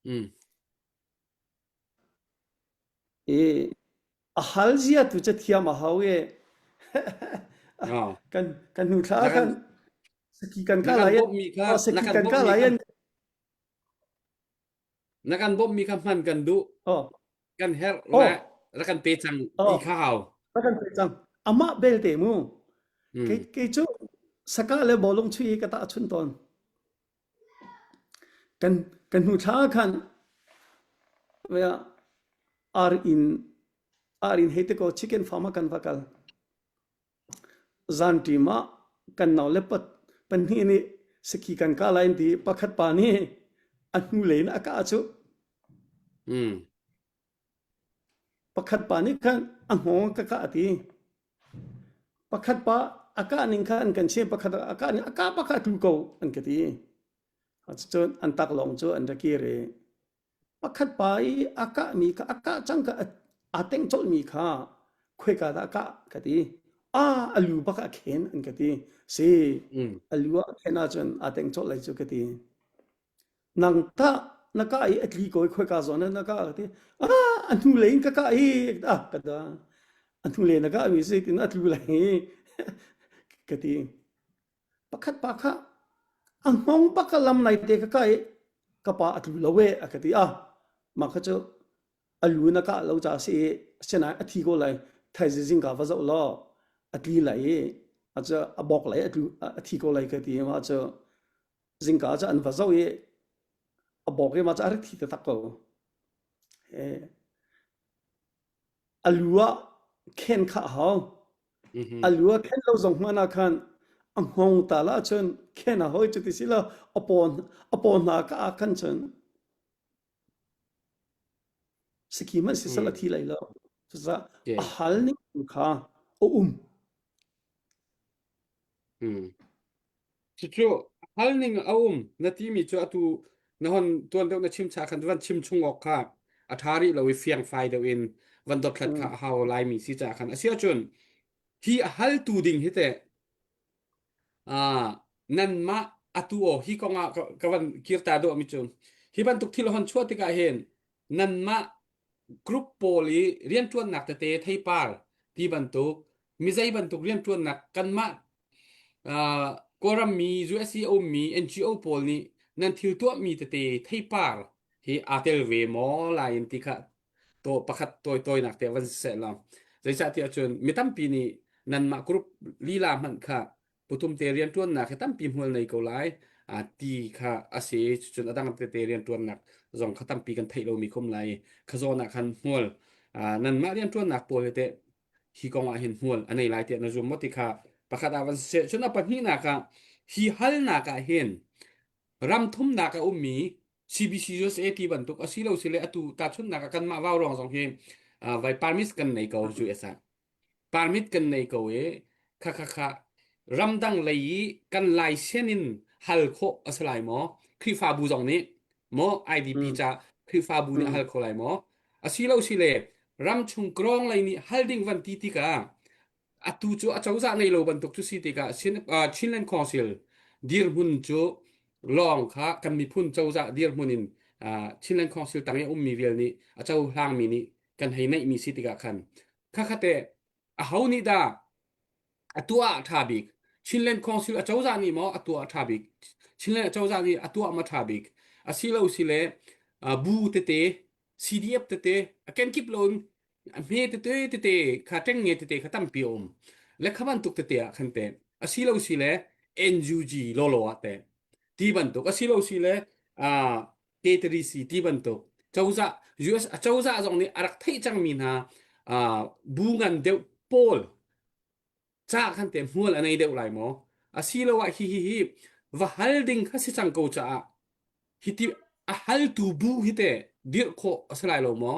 Mm. I a hal zia tu cu thiam a hau i Oh. kan kan hnu thla Na khan kan saki kan na ka kan lai bawmhmi kha oh na saki kan kan ka bawmhmi lai kha na kan bawmhmi kha hman kan duh oh kan herh oh le rak kan pe cang ti oh kha hau rak kan pe cang amah belte mu mm. kei kei cu saka le bawlung chui ka ta chun tawn kan kan hnu thla khan ar in ar in hei te ko chicken farm ah kan va kal Zan ṭim ah kan naule pahnih nih saki kan kah lai an ti i pakhat pa nih a hnulei in a kah cu. Mm. Pakhat pa nih khan a hngawng ka kah a ti. Pakhat pa a kah ning kha an kan chim pakhat a kah ning a kah pa kha a tlu ko an ka ti. Cucun an taklawng cu an ra kir i pakhat pa i a kahmi kha a kah cang ka aa tengh colhmi kha khoika dah a kah ka ti. Ah a lu bak ah khen an ka ti. Si Mm. a lu ah khen ahcun aa tengh colh lai cu ka ti. Nang tah na kah i a tli ko i khoika zawn ah na kah ka ti. Ah a hnulei in ka kah i ah ka da. A hnulei na kah mi si tin a tlu lai i ka ti. Pakhat pa kha a hngawng bak a lam naite ka kah i ka pa a tlu lo e a ka ti a. Mah kha cu a lu na kah lo ca si i asinain a thi ko lai thaizing zingka va zoh law a tli lai i a cu a bawk lai a tlu a thi ko lai ka ti mah cu zingka cu an va zoh i a bawk i mah cu a rak thi taktak ko. A lu ah khen kha a hau. Mhm. A lu ah khen lo zong hmanh ah khan a hngawng tal ahcun khen a hoi cuti si lo a paw a paw hna ka ah khan cun saki hmanh sisal a Mm. thi lai lo. Cucaah a Okay. hal ning kha a um. Mm. Cucu hal ning a um na timi cu atu na hon tuan deuh na chim cha khan van chim chung awk kha a ṭha rih lo i fiangfai deuh in van dothlat kha Mm. a hau laimi si caah khan a si ahcun hi a haltu ding hi teh ah nanmah atu aw hi kong ah ka, ka van kirta dawh mi cu hi bantuk thil hon chuah tikah hin nanmah group pawl i rianṭuannak tete theipar ti bantuk mizei bantuk rianṭuannak kanmah uh, Kawlram mi USA a ummi NGO pawl nih nan thil tuahmi tete theipar hi aa tel ve maw lai in ti kha to pakhat tawi tawinak te van seh law zeicahtiah cun mi tampi nih nanmah group lila hmanh kha putum te rianṭuannak hi tampi hmual nei ko lai a ti kha a si cun a dang tete rianṭuannak zong kha tampi kan theih lomi khum lai kha zawn ah khan hmual nanmah rianṭuannak pawl hi teh hi kong ah hin hmual a nei lai tiah na zum maw ti kha pakhat ah van seh cun a pahnihnak ah hi halnak ah hin ram thumnak a ummi CBC USA ti bantuk asilo sile atu tahchunnak ah kanmah vau ruang zong hi vai permit kan nei ko US ah permit kan nei ko i kha kha kha ramdang lei i kan laisen in hal khawh a si lai maw Khrihfabu zong nih maw IDP Mm. ca Khrihfabu nih a Mm. hal kho lai maw asilo sile ramchung krong lei nih hal ding van ti tikah atu cu acozah nei lo bantuk cu si tikah Chinland Council dirhmun cu lawng kha kan miphun cozah dirhmun in Chinland Council tang i a ummi vial nih a cohlangmi nih kan hei neihmi si tikah khan khakhate aho nih dah a tuah a ṭha bik Chinland Council acozah nih maw a tuah a ṭha bik Chinland acozah nih a tuah ma ṭha bik asilo sile bu tete CDF tete a kenkip lo in a hme tete tete kha ṭengnge tete kha tampi a um le kha bantuk tete ah khan te asilo sile NUG lawlaw ah te ti bantuk asilo sile K3C ti bantuk cozah US acozah zong nih a rak theih cangmi hna bu ngan deuh pawl ca khan te hmual a nei deuh lai maw asiloah hi hi hi va hal ding kha si cang ko caah hi ti a haltu bu hi te dirh khawh a si lai lo maw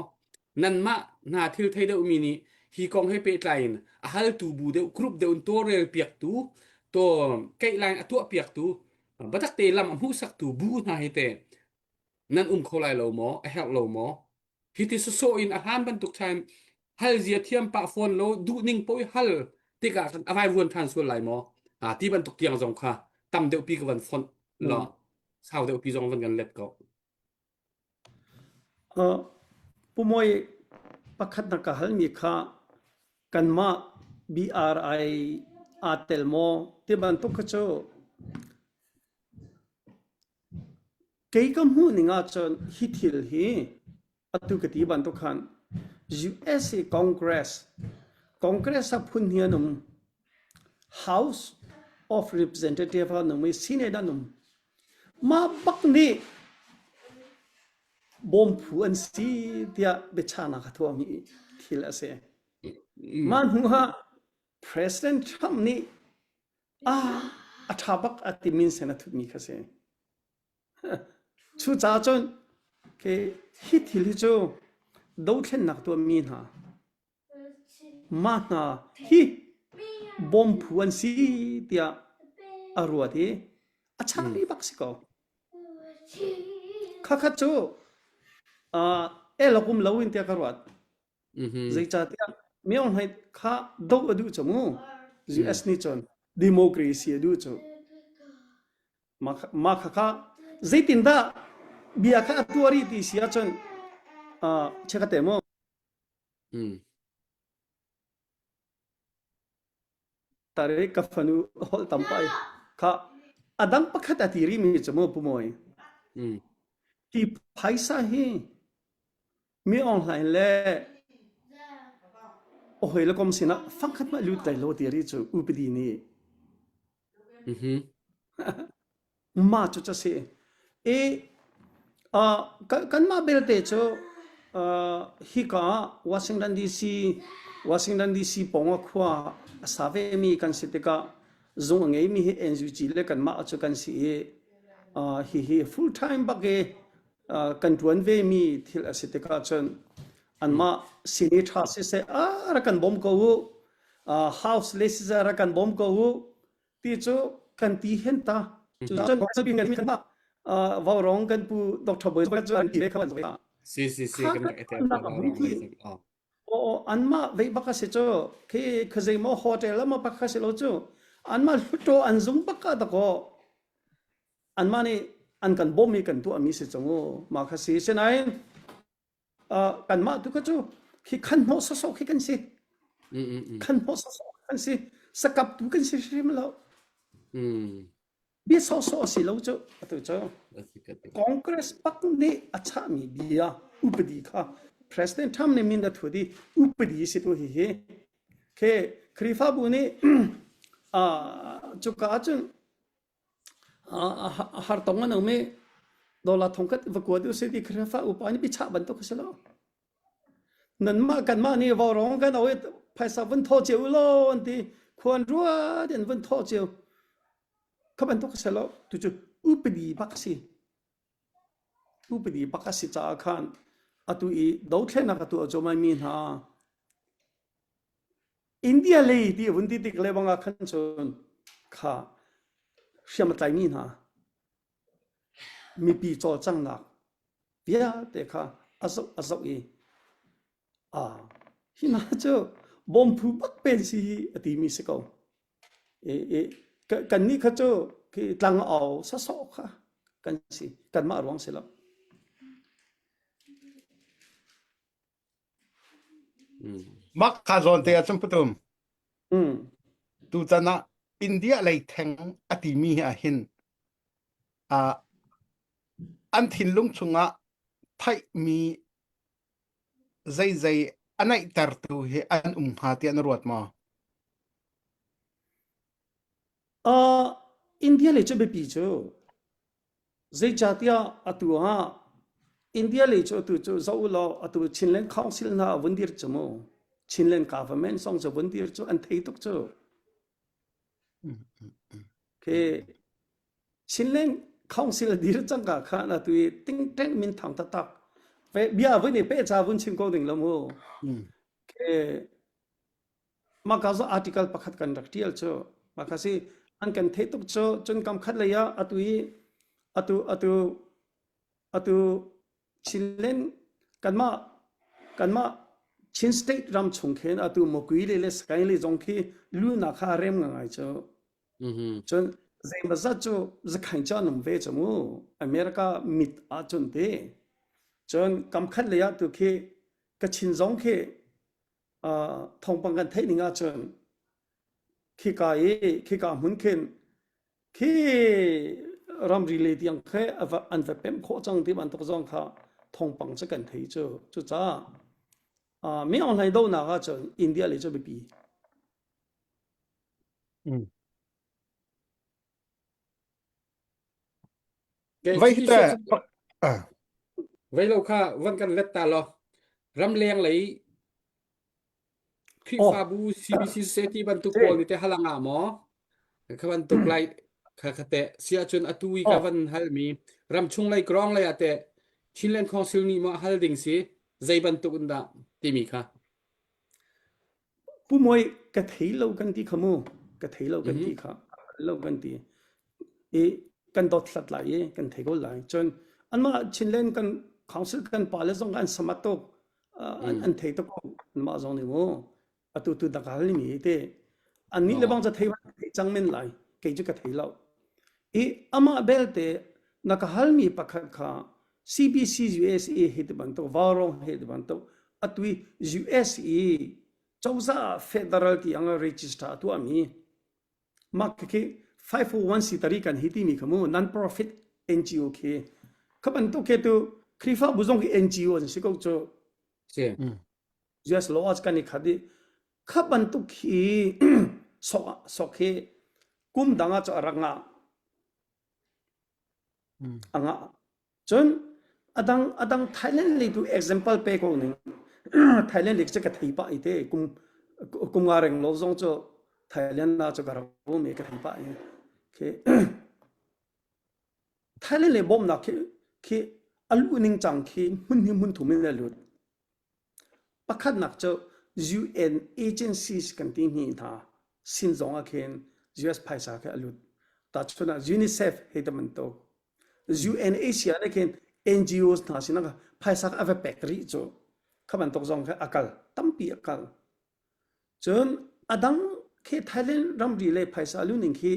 nanmah hna thil thei deuhmi nih hi kong he pehtlai in a haltu bu deuh group deuh in tawlrel piaktu to keihline a tuah piaktu Batak te lam a hmuhsaktu bu hna hi te nan um kho lai lo maw? A herh lo maw? Hi ti sawsawh in a hlan bantuk time hal zia thiam pah fawn lo duh ning paoh i hal tikah khan a vaivuan ṭhan sual lai maw? Ah, ti bantuk tiang zong kha tam deuhpi ka van fonh law Mm. sau deuhpi zong van kan let ko. Uh, Pu Mawi pakhat na ka halmi kha kanmah BRI aa tel maw ti bantuk kha cu kei ka hmuh ning ahcun hi thil hi atu ka ti bantuk khan USA Congress Congress ah phun hi an um House of Representative an um i Senate an um Mah bak nih bawmphu an si tiah biachahnak a tuahmi thil a si. Mah hnu ah President Trump nih ah a ṭha bak a ti minsen a thutmi kha si. Cucaah cun hi thil hi cu dothlennak tuahmi hna Mah hna hi bawmphu an si tiah a ruat i a chah rih bak si ko. Khakhat cu uh, el kum lo in tiah ka ruat. Mhm. Zeicahtiah Myo Hlaing kha doh a duh cu mu. Mm. US nih cun democracy a duh cu. Mah khakha zeitindah bia kha a tuar i ti si ahcun uh, check te mu. Mm. Tare ka fanu holh tampai kha adang pakhat a ti rimi cu mu pumawi. Mm. Hi phaisa hi mi online le hawi le kom sinah fangkhat mah lut lai lo ti ri cu upadi nih Mhm. mah cu ca si i uh, kanmah belte cu uh, hika Washington DC Washington DC pawng ah khua a sa vemi kan si tikah zung a ngeimi hi NUG le kanmah cu kan si i uh, hihi full time bak i uh, kan ṭuan vemi thil a si tikah cun anmah sini ṭha siseh a rak kan bawm ko u uh, house le siseh rak kan bawm ko u ti cu kan ti hen ta cu cun uh, vaurawng kan pu Dr. Boy cu an ti ve kha Si si si kha kan kan rak i tel nak a vaurawng hun lei ti oh. o anmah vei bak a si cu khi khazei maw hotel ama bak kha si lo cu anmah hluttaw an zung bak ka dakaw anmah nih an kan bawmmi kan tuahmi si cang u mah kha si sinain uh, kanmah tu kha cu khi khan hnawh sawsawh khi kan si Mm, mm, mm. khan hnawh sawsawh kan si sakap tu kan si hrim lo Mm. bia sawsawh si lo cu atu cu A si ka ti. Congress pak nih a chahmi bia upadi kha President Trump nih min a thut i upadi si tu hi hi ke Khrihfabu nih uh, cuka ahcun A hartong an um i dollar thongkhat va kuat usih ti Khrihfa upa nih biachah bantuk a si lo. Nanmah kanmah nih vaurawng kan au i phaisa vun thaw cio u law an ti. Khuan ruat in vun thaw cio. Kha bantuk a si lo. Tucu upadi bak a si. Upadi bak a si caah khan atu i dothlennak a tuah cuahmah mi hna India lei ti a vun ti tik le bang ah khan cun kha hriam a tlaimi hna mipi cawlcanghnak vialte kha a zoh a zoh i ah hi hna cu bawmphu bak pen si hi a timi si ko. I, i, kannih kha cu khi tlang au sasawh kha kan si kanmah ruang si lo. Mah kha zawn te ah cun patum. Mm. Tutan ah India lei theng a timi hi ah hin uh, an thinlung chungah theihmi zeizei a naihtertu hi an um hnga tiah na ruat maw? Uh, India lei cu biapi cu Zeicahtiah atu ah India lei cu atu cu zoh u law atu Chinland Council hna a vun dir cu mu. Chinland government zong cu vun dir cu an thei tuk cu. Khi Chinland Council a dir cang ka khan atu i tingteng min thang taktak. Bia vun i pe ca vun chim ko ding lo mu. Khi Mah ka cu article pakhat kan rak ṭial cu mah kha si an kan theih tuk cu cun kam khat lei ah atu i atu atu atu Chinland kanmah kanmah Chin state ram chung khin atu Mokui le le Sagaing le zong khi lunak kha a rem ngai cu cun zeimawzat cu zakhain cu an um ve cu mu America mit ahcun ti cun kam khat lei ah tu khi Kachin zong khi thawngpang kan theih ning ahcun khika i khika hmun khin khi ramri le tiang khi an va pemh khawh cang ti bantuk zong kha thawngpang cu kan thei cu cucaah mi online donak ahcun India le cu biapi Vai hi teh Vai lo kha van kan let ta lo ramleng lei Khrihfabu CBC Society bantuk pawl nih teh halang ah maw kha bantuk lai kha kha teh si ahcun atu i ka van halmi ramchung lei krong lei ah teh Chinland Council nih maw hal ding si zei bantuk in dah timi kha Pu Mawi ka thei lo kan ti kha mu ka thei lo kan ti kha lo kan ti i. kan dothlat lai i kan thei ko lai. Cun anmah Chinland kan council kan pale zong an samat tuk an, an thei tuk ko anmah zong nih mu atu tu dakal ni mi te annih le bang ca thei thei cang men lai kei cu ka thei lo i amah belte na ka halmi pakhat kha CBC USA hi ti bantuk Vaurong he ti bantuk atui US i cozah federal ti ang register tuahmi Mah khi 501c tari kan hi timi kha mu non-profit NGO khi kha bantuk khi tu Khrihfabu zong khi NGO an si ko cu. Si. US law kan i khat i kha bantuk khi sok sok hi kum dang ah cu a rak ngah. A ngah. Cun adang adang Thailand lei tu example pe ko ning. Thailand lei cu ka thei pah i te kum kum nga reng lo zong cu Thailand na cu ka rak um i ka thei pah i. Khi Thailand lei bawmhnak khi khi a luh ning cang khi hmun hi hmun thum in a lut. Pakhatnak cu UN agencies kan ti hni hna sin zong ah khin US phaisa khi a lut. Tahchun ah UNICEF hei ta bantuk. UNHCR nih khin NGOs hna sinah phaisa a va pek rih cu. Kha bantuk zong kha a kal. Tampi a kal. Cun a dang khi Thailand ramri le phaisa lu ning khi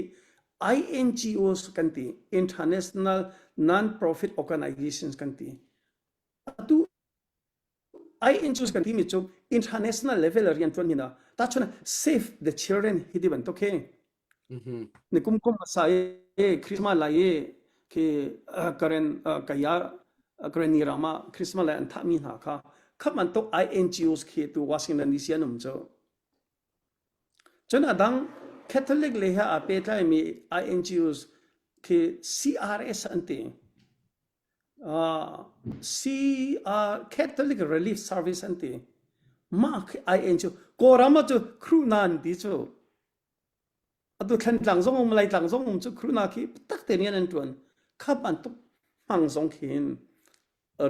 INGOs kan ti. International Non-Profit Organizations kan ti. Atu INGOs kan timi cu international level rian ṭuan hina tahchun save the children hi ti bantuk khi ni kum kum sa i Christmas lai i khi karen kaya karen ni ram ah Christmas lai an thahmi hna kha kha bantuk INGOs khi tu Washington DC an um cu cun adang Catholic le he aa pehtlaimi INGOs khi CRS an ti CR Catholic Relief Service an ti. Mah khi IN cu Kawlram ah cu Khruhna an ti cu. Atu Thlantlang zong um Laitlang zong um cu Khruhna khi tak te rian an tuan. Kha bantuk hmang zong khin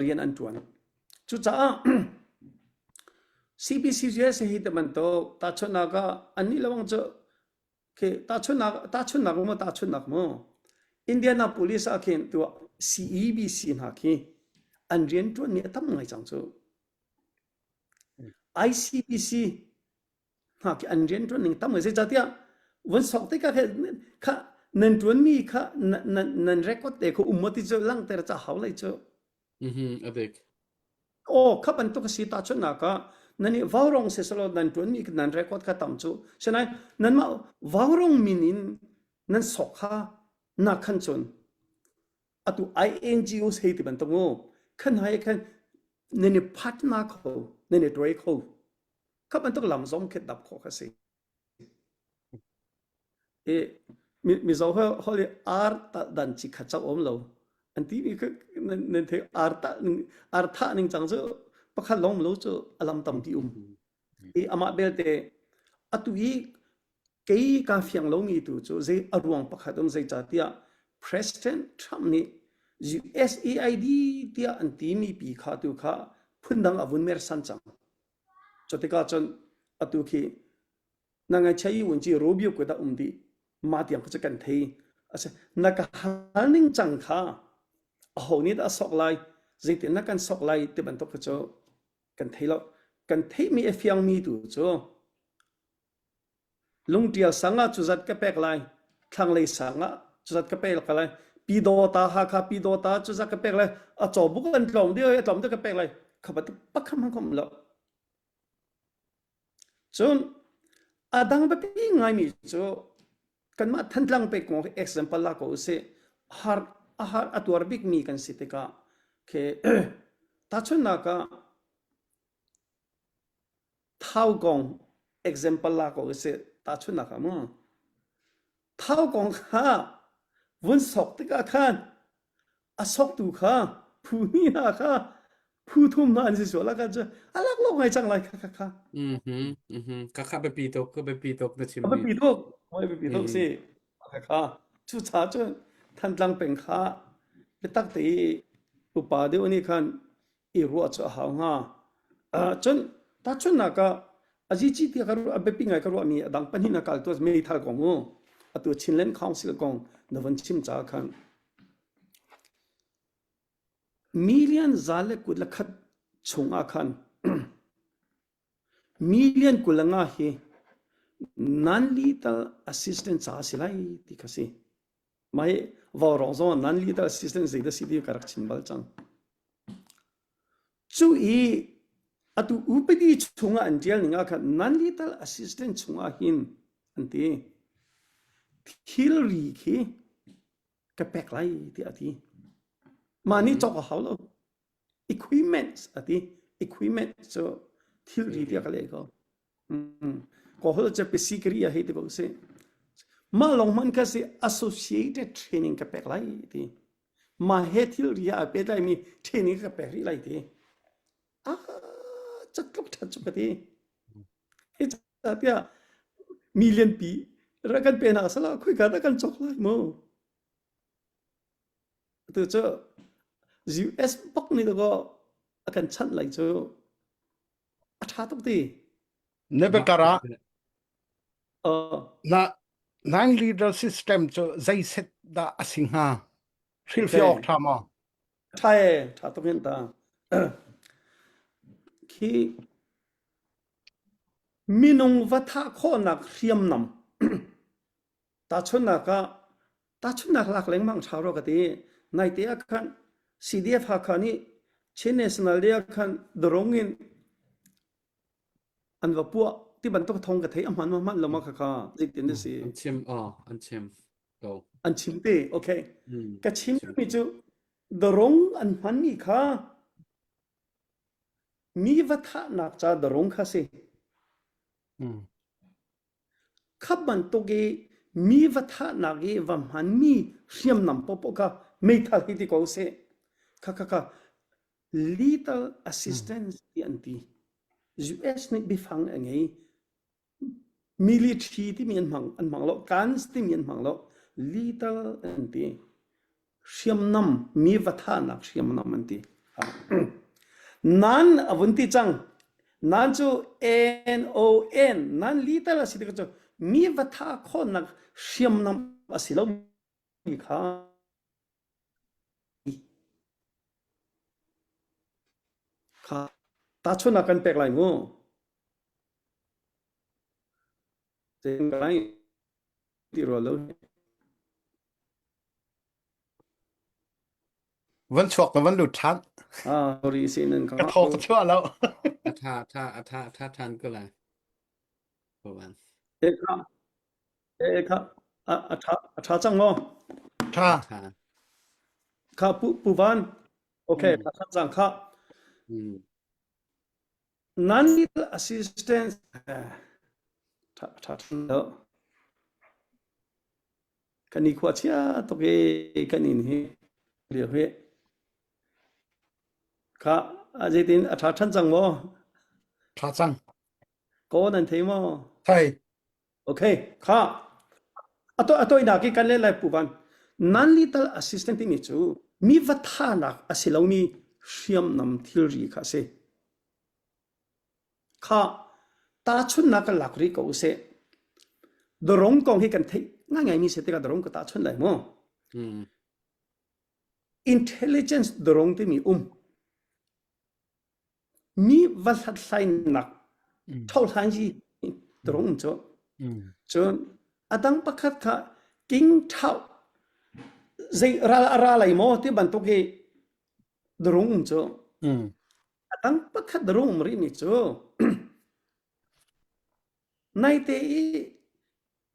rian an tuan. Cucaah CBCUSA hi te bantuk tahchunhnak ah annih lawng cu Khi tahchunhnak tahchunhnak mu tahchunhnak mu Indianapolis ah khin tu CEBC hna khi an rianṭuanmi a tam ngai cang cu. ICBC hna khi an rianṭuan ning tam ngai zeicahtiah vun sok tikah khin kha nan ṭuanmi kha nan nan record te kha um maw ti cu langhter ca hau lai cu. Mhm, a dik. Aw, kha bantuk a si tahchunhnak ah nan i vaurong siselaw nan ṭuanmi nan record kha tam cu. Sinain nanmah vaurong min in nan sok kha na khan cun atu INGOs hei ti bantuk mu khan hai khan nan i phatna kho nan i tuai kho kha bantuk lam zong khi dap khawh kha si. I Mizo holh i ar talh dan ci kha cau um lo. An timi kha nan thei ar tah ning ar thah ning cang cu pakhat lawng lo cu a lam tampi um. I amah belte atu i kei ka fiang lomi tu cu zei a ruang pakhat um zeicahtiah President Trump nih USAID tiah an timi pi kha tu kha phundang a vun mersan cang. Cutikah cun atu khi na ngaihchia i vun ci Rubio kut ah um dih mah tiang kha cu kan thei a si na ka hal ning cang kha aho nih dah a sok lai zeitin na kan sok lai ti bantuk kha cu kan thei lo kan theihmi a fiangmi tu cu Lungṭial sang ah cuzat ka pek lai, thlanglei sang ah cuzat ka pek lai, Pyidawta Hakha Pyidawta cuzat ka pek lai, a cawbuk an tlawm dih a tlawm dih ka pek lai. Kha bantuk pakhat hmanh ka um lo. Cun a dang biapi ngaimi cu kanmah Thantlang pek kong example la ko usih. Har a har a tuar bikmi kan si tikah khi tahchunhnak ah Thau kong example la ko usih tahchunhnak ah mu. Thau kong kha vun sok tikah khan a soktu kha phu hnih hna kha phu thum hna an si sual ah khan cu a lak lo ngai cang lai kha kha kha. Mhm mhm ka kha biapi tuk ka biapi tuk na A chimmi. biapi tuk moi biapi tuk Mhm. si kha kha cucaah cun Thantlang peng kha biatak te i upa deuh nih khan i ruah cu a hau hnga. Cun tahchunhnak ah azici tiah ka ruah a biapi ngai ka ruahmi a dang pahnih na kal tu meithal kong u atu Chinland Council kong na von chim caah khan. Million 121 chung ah khan million 25 hi non-lethal assistance ca a si lai ti kha si. Mah hi vaurawng zong ah non-lethal assistance zeidah si ti ka rak chim bal cang. Cu i atu upadi chungah an ṭial ning ah khan non-lethal assistance chungah hin an ti. Thilri khi ka pek lai tiah a ti. Mah nih cawk a hau lo. Equipment a ti. Equipment cu thilri tiah ka leh ko. Kawl cu pisikri a hei ti ko si. Mah lawng hmanh kha si associated training ka pek lai ti. Mah he thilri ah a pehtlaimi training ka pek rih lai ti. Ah, catluk ṭhat cu ka ti. Hi tiah mi lianpi rak kan pe hna sala khoika dah kan cawk lai mu. Atu cu US bak nih dakaw a kan chanh lai cu a ṭha tuk ti. Na biakar ah na nine leader system cu zei set dah a si hnga? Hrilhfiah awk ṭha maw? Ṭha e, ṭha tuk hin ta. Khi minung va thah khawhnak hriamnam tahchunhnak ah tahchunhnak lak lengmang ṭha rua ka ti. Naite ah khan CDF Hakha nih Chin National Day ah khan darung in an va puah ti bantuk thong ka thei a hman ma hman lo ma kha kha zeitin na si An chim aw an chim ko. An chim te okay. Mm. Ka chim mi cu darung an hman mi kha mi va thahnak ca darung kha si. Mm. Kha bantuk i mi va thahnak i va hmanmi hriamnam paohpaoh kha meithal hi ti ko seh. Kha kha kha lethal assistance ti an ti. US nih biafang a ngei. Military timi an hmang an hmang lo, guns timi an hmang lo. Lethal an ti. Hriamnam mi va thahnak hriamnam an ti. Nan a vun ti cang. Nan cu N O N nan lethal a si ti cu mi va thah khawhnak hriamnam a si lo mi kha kha tahchunhnak kan pek lai mu. Lai ti rua lo. Van chuak na van lut ṭhan. Ah, sorry si nan Ka thaw ka chuah lo. A tha tha a tha tha than ko lai. Pawan. E kha e kha a a tha a tha cang maw? Tha. A tha. Kha pu pu van. Okay, Mm. tha than cang kha. Mm. Non lethal assistance tha tha than lo. Kan i khua chia tuk i kan in hi lio hi. Kha a zeitin a tha than cang maw? Tha cang. Ko nan thei maw? Thei. Okay, kha a to a toinak i kan le lai pu van non-lethal assistant timi cu mi va thanak a si lomi hriamnam thilri kha a si. Kha tahchunhnak kan lak rih ko usih. Darong kong hi kan theih ngaingai mi si tikah darong ka tahchunh lai mu. Mm. Intelligence darong timi um. Mi va hlathlainak ṭhohlan hi turung um cu. Cun a dang pakhat kha king ṭhauh zei ral a ra lai maw ti bantuk hi durung um cu. A dang pakhat durung um rih mi cu naite i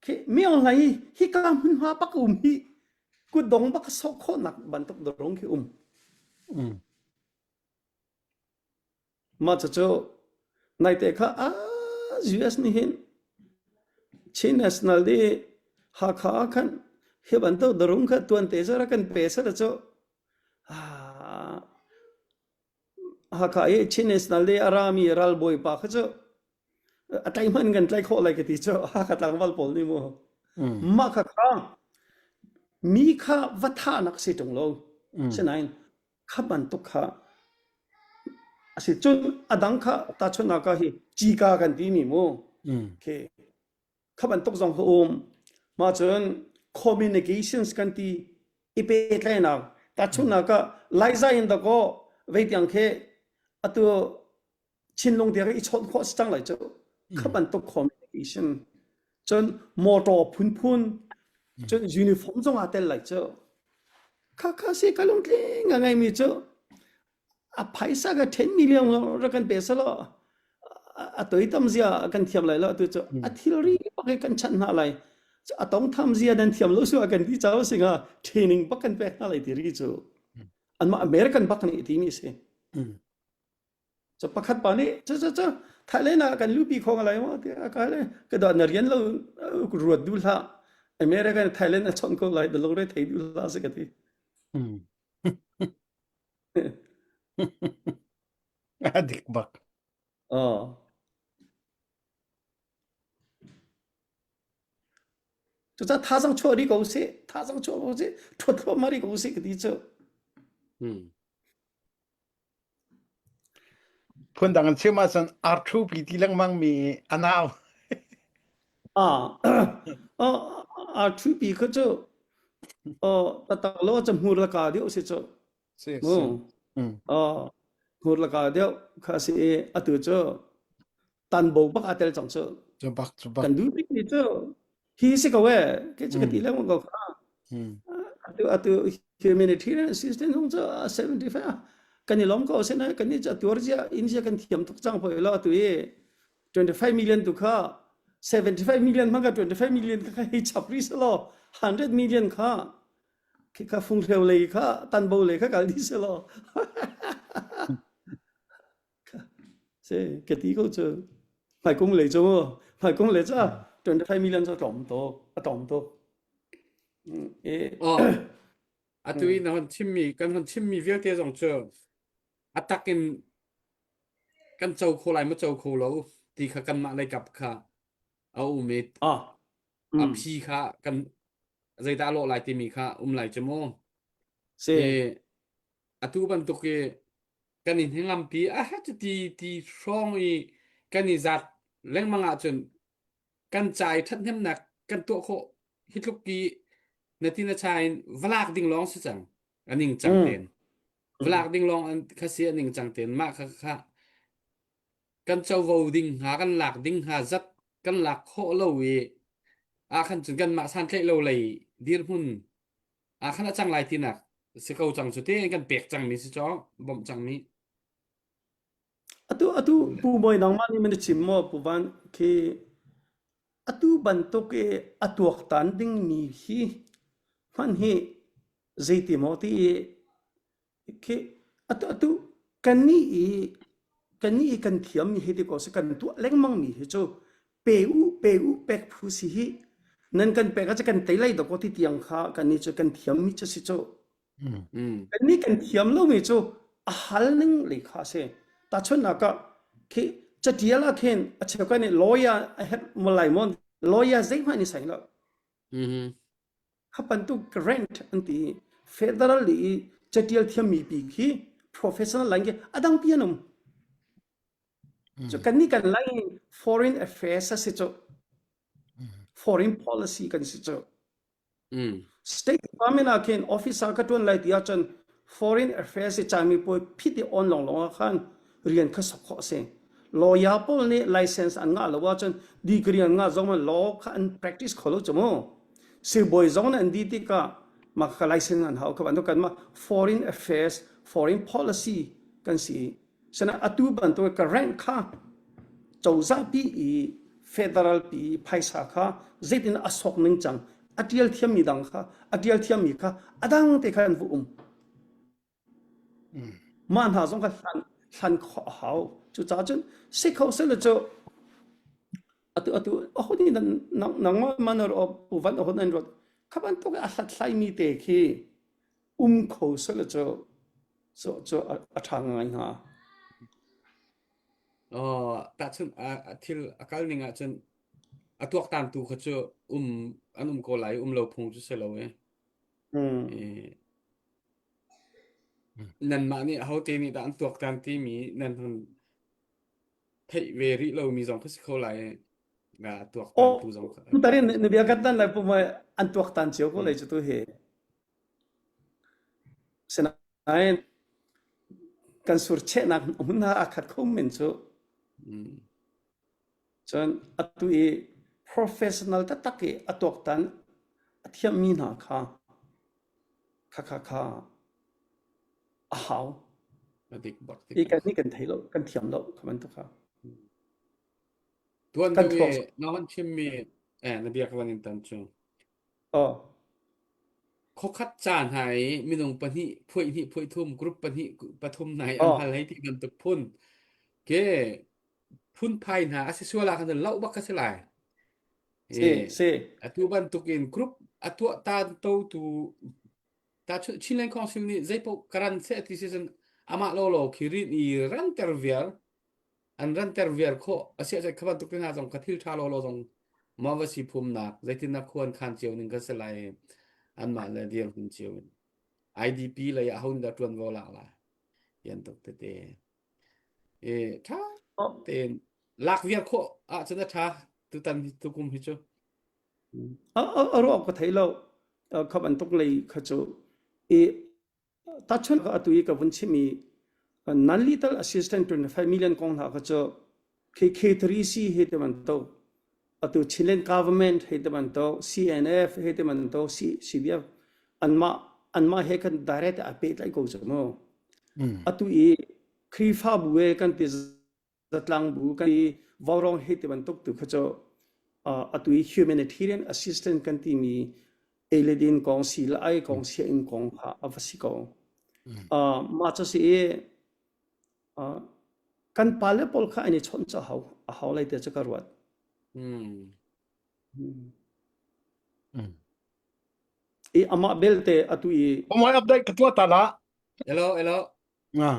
khi mi ong hlai hi ka hmunhma bak um hi kutdong bak sawh khawhnak bantuk durung khi um. Mah cucu naite kha US nih hin Chin National i Hakha ah khan hi bantuk darung kha tuante cu rak kan pe seh cu Hakha i Chin National i a rami ralbawi pa kha cu a tlaih hmanh kan tlaih khawh lai ka ti cu Hakha tlangval pawl nih mu mah kha kha mi kha va thahnak si ṭung lo sinain kha bantuk kha a si cun a dang kha tahchunhnak ah hi cika kan timi mu okay kha bantuk zong kha um mah cun communications kan ti i pehtlaihnak. Tahchunhnak ah Laiza in dakaw vei tiang khi atu Chinlung tiang i chawnh khawh si cang lai cu. Kha bantuk communication cun motor phunphun cun uniform zong aa tel lai cu. Kha kha si ka lungtling a ngeimi cu a phaisa ka 10 million rak kan pe selaw a toi tam zia kan thiam lai lo tu cu a thilri bak hi kan chanh hna lai a tong tham zia nan thiam lo su a kan ti chau singa training bak kan pek hna lai ti ri cu anmah American bak nih ti mi si cu pakhat pa nih cu cu cu Thailand ah kan lupi kho lai maw tiah ka le ka dawt na rian lo ruat du hlah American Thailand a chon ko lai da lungre thei du hlah si ka ti A dik bak. Oh. Cucaah thazaang chuah rih ko sih, thazaang chuah ko sih, ṭhuat thluahmah rih ko sih ka ti cu. Hmm. Phundang an chim ahcun arṭhu pi ti lengmang mi a nau. Ah, ah, arṭhu pi kha cu oh, tatak lo cu hmur la ka deuh si cu. Si, Mu. si. Mm. Oh, hmur la ka deuh kha si i atu cu tanbo bak aa tel cang cu. Cu bak, cu bak. Kan duh bikmi cu hi si ko e ke cu ka ti Mm. lengmang ko kha. Mm. Atu atu humanitarian assistance hung cu 75 kan i lawm ko se na kan ni cu tuar zia in zia kan thiam tuk cang hoi lo atu i 25 million tu kha 75 million hmang ka 25 million kha hei chap ri selaw 100 million kha khi kha funghreu lei kha tanbo lei kha kal di selaw se ka ti ko cu hmaikung lei cu hmaikung lei cu 25 million cu a tlawm tuk a tlawm tuk e Oh, atu i na hon chimmi kan hon chimmi vialte zong cu a tak in kan co kho lai maw co kho lo ti kha kanmah lei kap kha a um i ah a phi kha kan zeidah a lawh lai timi kha um lai cu mu. Si. E, atu bantuk i kan in hingampi a cuti ti hrawng i kan i zat lengmang ahcun kan ca i ṭhathnemnak kan tuah khawh hi tluk ki na ti na cha in valak ding lawng si cang a ning cang ten valak ding lawng an kha si a ning cang ten mah kha kha kan covo ding hnga kan lak ding hnga zat kan lak khawh lo i ah khan cun kan mah santlaih lo lei dirhmun ah khan a cang lai tinak si ko cang cu te kan pek cang mi si cho bawmh cang mi Atu atu pu Bawi nangmah nih man chim maw pu Van khi atu bantuk i a tuaktan ding mi hi hman hi zeiti maw ti i khi atu atu kannih i kannih i kan thiam mi hi ti ko si kan tuah lengmang mi hi cu pe u pe u pek phu si hi nan kan pek ah kan tei lai dawkaw ti tiang kha kannih cu kan thiam mi cu si cu Mm. Kannih kan thiam lomi cu a hal ning lei kha a si. Tahchunhnak ah, khi catial ah khin a cheukhat nih lawyer a herh malai maw lawyer zeihmanh ni sai lo. Mhm. Kha bantuk grant an ti i federal i catial thiammi pi khi professional line khi a dang pi an um. Cu kannih kan line foreign affairs a si cu. Foreign policy kan si cu. Mm. State Department ah khin officer ka ṭuan lai ti ahcun Foreign Affairs i camipuai phit i on lawnglawng ah khan rian kha sok khawh a si. Lawyer pawl nih license an ngah lo ahcun degree an ngah zong ah law kha an practice kho lo cu mu. Sibawi zong nih an dih tikah mah kha license an hau kha bantuk kanmah Foreign Affairs, Foreign Policy kan si i Sinain atu bantuk ka rank kha cozah pi i federal pi i phaisa kha zeitin a sok ning cang a tial thiammi dang kha a tial thiammi kha a dang te kha an va um. Mah hna zong kha hlan hlan khawh a hau. Cucaah cun si kho seh cu atu atu aho nih nang nangmah man ro van aho nan ruat kha bantuk a hlathlai mi te khi um kho seh cu cu cu a ṭha ngai hnga. Oh, tahchun a thil a kal ning ahcun a tuaktan tu kha cu um an um ko lai um lo phung cu si lo e. Mm. E, nanmah nih ahote nih dah an tuaktan timi nan hun theih ve rih lomi zong kha si kho lai i a tuaktan Oh, tu zong kha. tarin na bia kan tan lai pum an tuaktan cio ko lai cu tu hi. Sinain kan surchehnak hmun hna aa khat kho men cu. Mm. Cun atu i professional taktak i a tuaktan a thiammi hna kha kha kha kha a hau. A dik bak I dik kan bak. nih kan thei lo, kan thiam lo kha bantuk kha. Tuan Kan deuh thluak. i na hon chimmi eh na bia ka van in tan cu. Oh. Khokhat ca hna i minung pahnih phuaih hnih phuaih thum group pahnih pathum hna i an Oh. hal hei ti bantuk phun ke phunphai hna a si sual ah khan loh bak ka si lai. Si, E, si. atu bantukin group a tuah tan to tu ta Chinland Council nih zeipaoh karan seh ti si cun amah lo lo khi rin i ranter viar an ranter viar khawh a si ah kha bantuk te hna zong kha thil tha lo lo zong ma va si phumnak zeitin na khuan khan cio ning kan si lai anmah le dirhmun cio in IDP lei ah ho dah tuanvo lak lai yan tuk tete E ṭha tein lak viar khawh ahcun a ṭha tutan hi tukum hi cu. A a ruah ka thei lo. Kha bantuk lei kha cu i tachun ka atu i ka vun chim i non-lethal assistant 25 million kong hna kha cu K3C he te bantuk atu Chinland government he te bantuk CNF he te bantuk CBF anmah anmah he kan direct a pehtlaih ko cu mu. Atu i Khrihfabu e kan ti zatlang bu kan i vaurawng he ti bantuk tu kha cu atu i humanitarian assistance kan timi eledin kong si la ai kong sia in kong kha a va si ko. Mah cu si i kan pale pawl kha an i chawnh cu hau a hau lai te cu ka ruat. I amah belte atu i Omoi update ka tuah ta la. Hello, hello. Nga.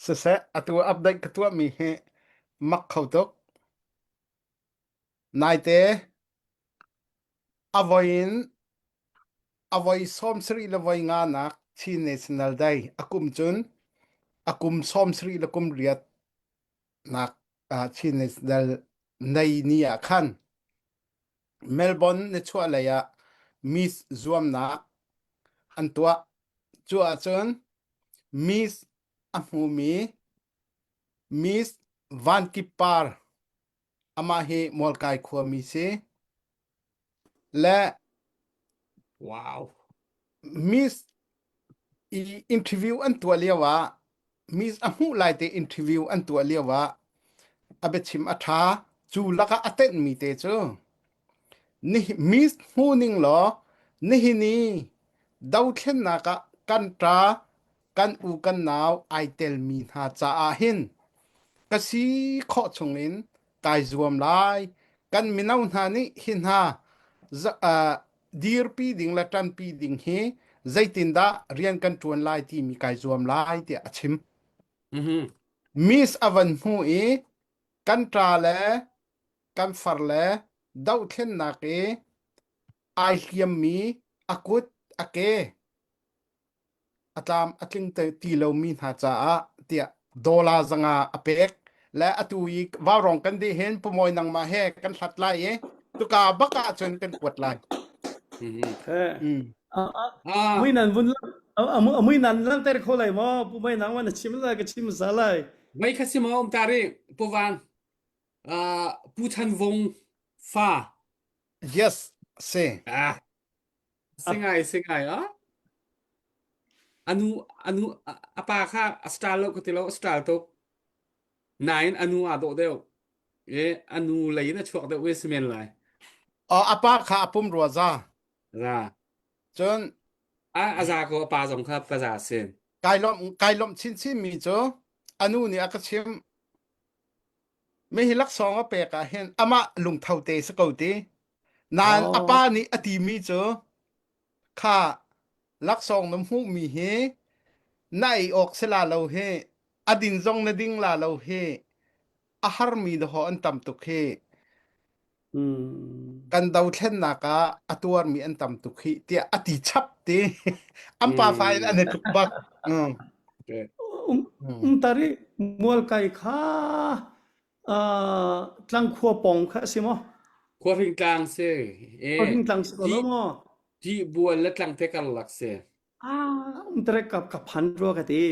Siseh, atu update ka tuah mi hi mak kho tuk. Naite a voi in a voi 70 le voi nga nak Chin National Day a kum cun a kum 70 le kum riat nak Chin National nei ni ah khan Melbourne nichuahlei ah Miss zuamnak an tuah. Cu ahcun Miss a hmumi Miss Van Kip Par amah hi Mualkai khuami si le Wow. Miss i interview an tuah lio ah Miss a hmuh lai te interview an tuah lio ah a biachim a ṭha cu lakah a tenhmi te cu ni Miss hmu ning law nihin i dothlennak ah kan ṭa kan u kan nau ai telmi hna caah hin ka si khawh chungin kai zuam lai kan mino hna nih hi hna dirpi ding le ṭanpi ding hi zeitindah rian kan ṭuan lai timi kai zuam lai tiah a chim. Mm-hmm. Miss a van hmu i kan ṭa le kan far le dohthlennak i ai hliammi a kut a ke a tlam a tling ti lomi hna caah tiah dollar zanga a pek le atu i vaurawng kan dih hin pumawi nangmah he kan hlat lai i tuka bak ah cun kan kuat lai. Mui nan vun mui nan lanter kho lai maw pu mai nang wan chim lai ka chim sa lai. Mei kha si maw um tari pu Van Pu Chan Vung fa. Yes, si. Ah Singai singai ah. Anu anu a pa kha a star lo ka ti lo a star tuk. Nain anu aa dawh deuh. E anu lei in a chuak deuh we simen lai. A pa kha a pum rua za. Za. Cun a a za ko a pa zong kha pa za sin. Kai lawm kai lawm chinchin mi cu anu nih a ka chim Mi hi laksawng a pek ah hin amah lungtho te si ko ti. Nain a pa nih a timi cu kha laksawng na hmuhmi hi na ei awk si la lo hi a din zong na ding la lo hi a harmi dawh an tam tuk hi kan dothlennak ah a tuarmi an tam tuk hi tiah a ti chap ti an pa fa in an i tluk bak. Mm. Um, um tari mual kai kha tlangkhua pong kha si maw? Khuahring tlang si. Khuahring tlang si ko lo maw? Ti bual le tlang te karlak si. Ah, umterek ka ka phan rua ka ti.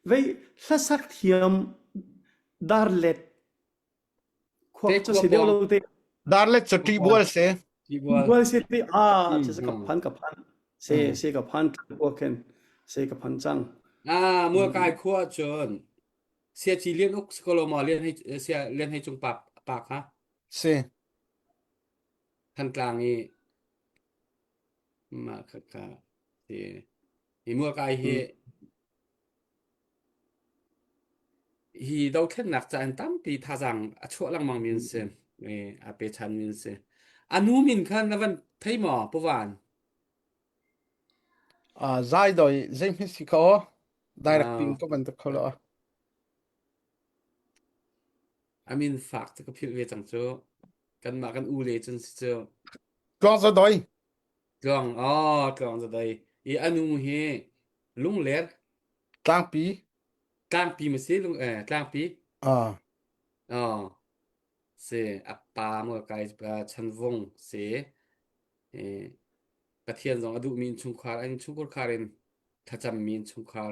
Vei hlasak thiam darlet Te khuak cu khua si deuh pawng lo te. Darlet cu khua ṭih pawng bual si. ti bual. Bual se te ah Mm, che se ka mm. phan ka phan. Se Mm. se ka phan khua khen se ka phan cang. Ah, Mm. mualkai khua cun sia ci lian uk sikoloma lian hei sia lian hei cung pa pa kha Si. Thantlang i mah kha kha si hi mualkai hi Mm. Hi dothlennak ca in tampi thazaang a chuah lengmang mi an si. I a pechan mi an si. A nu min kha na van thei maw, Pu Van? Ah, zai doi zeihmit si kho direct ping Ah, ka van ta kho lo. a min fak cu ka philh ve cang cu. Kanmah kan u le cun si cu. Tluang za doi. Tluang, oh, tluang za doi. I a nu hi lungler Tlangpi. Tlangpi ma si lung eh tlangpi. Ah. Oh si a pa mo kai chanvung si eh Pathian zong a duhmi innchungkhar an innchungkhar in thlacammi innchungkhar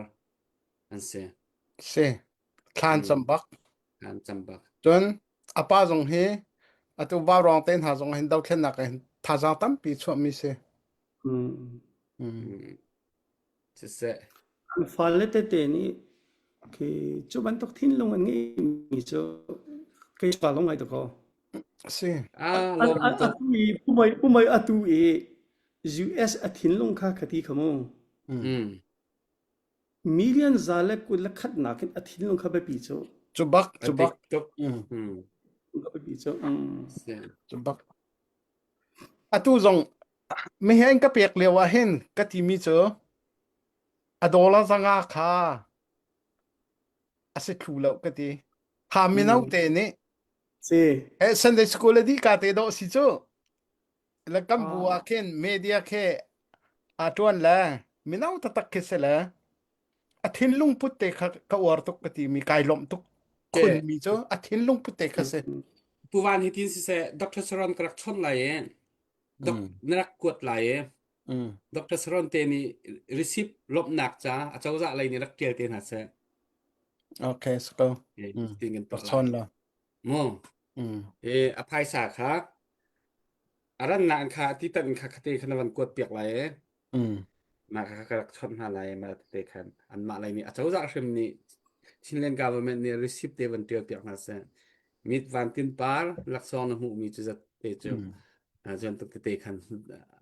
an si. Si. Thlan Mm, cam bak. an cam bak. Cun a pa zong hi atu vaurawng te hna zong hin dothlennak hin thazaang tampi chuahmi si. Mm. Mm. Mm. Siseh. An fale tete nih khi cu bantuk thinlung an ngeihmi cu kei ka lung ngai tuk ko. Si. Ah, lawm tuk. Atu i pumai pumai atu i US a thinlung kha ka ti kha mu. Mm. Million za le kul le khat nakin a thinlung kha biapi cu. Cu bak, A cu dik bak. tuk. Mm. Mm. Biapi cu. Mm. Si. Cu bak. Atu zong mehen ka pek lio ah hin ka timi cu a dollar zanga kha a si thlu lo ka ti. Kha mino Mm. te nih Si. eh Sunday school a dih ka te dawh si cu. Le kan bu Ah. ah khin media khi a ṭuan le mino taktak khi si le a thinlung put te kha ka uar tuk ka ti mi kai lawmh tuk Ke khun mi cu a thinlung put te kha si. Pu Van hi tin siseh Dr. Saron ka rak chawnh lai i Dok Mm. na rak kuat lai i Mm. Dr. Saron te nih receipt lawmhnak ca acozah lei nih rak ṭial te hna seh. Okay, so go. Eh, Mm. tin kan Rak tuah lai. chawn la. Mu. Mm. Eh, a phaisa kha a rannak in kha ti tan in kha khate kha na van kuat piak lai i Mm. mah kha ka rak chawnh hna lai mah te khan anmah lei nih acozah hrim nih Chinland government nih receipt te van ṭial piak hna seh. Mit van tin par laksawng na hmuhmi cu zat te cu Mm. cun tuk tete khan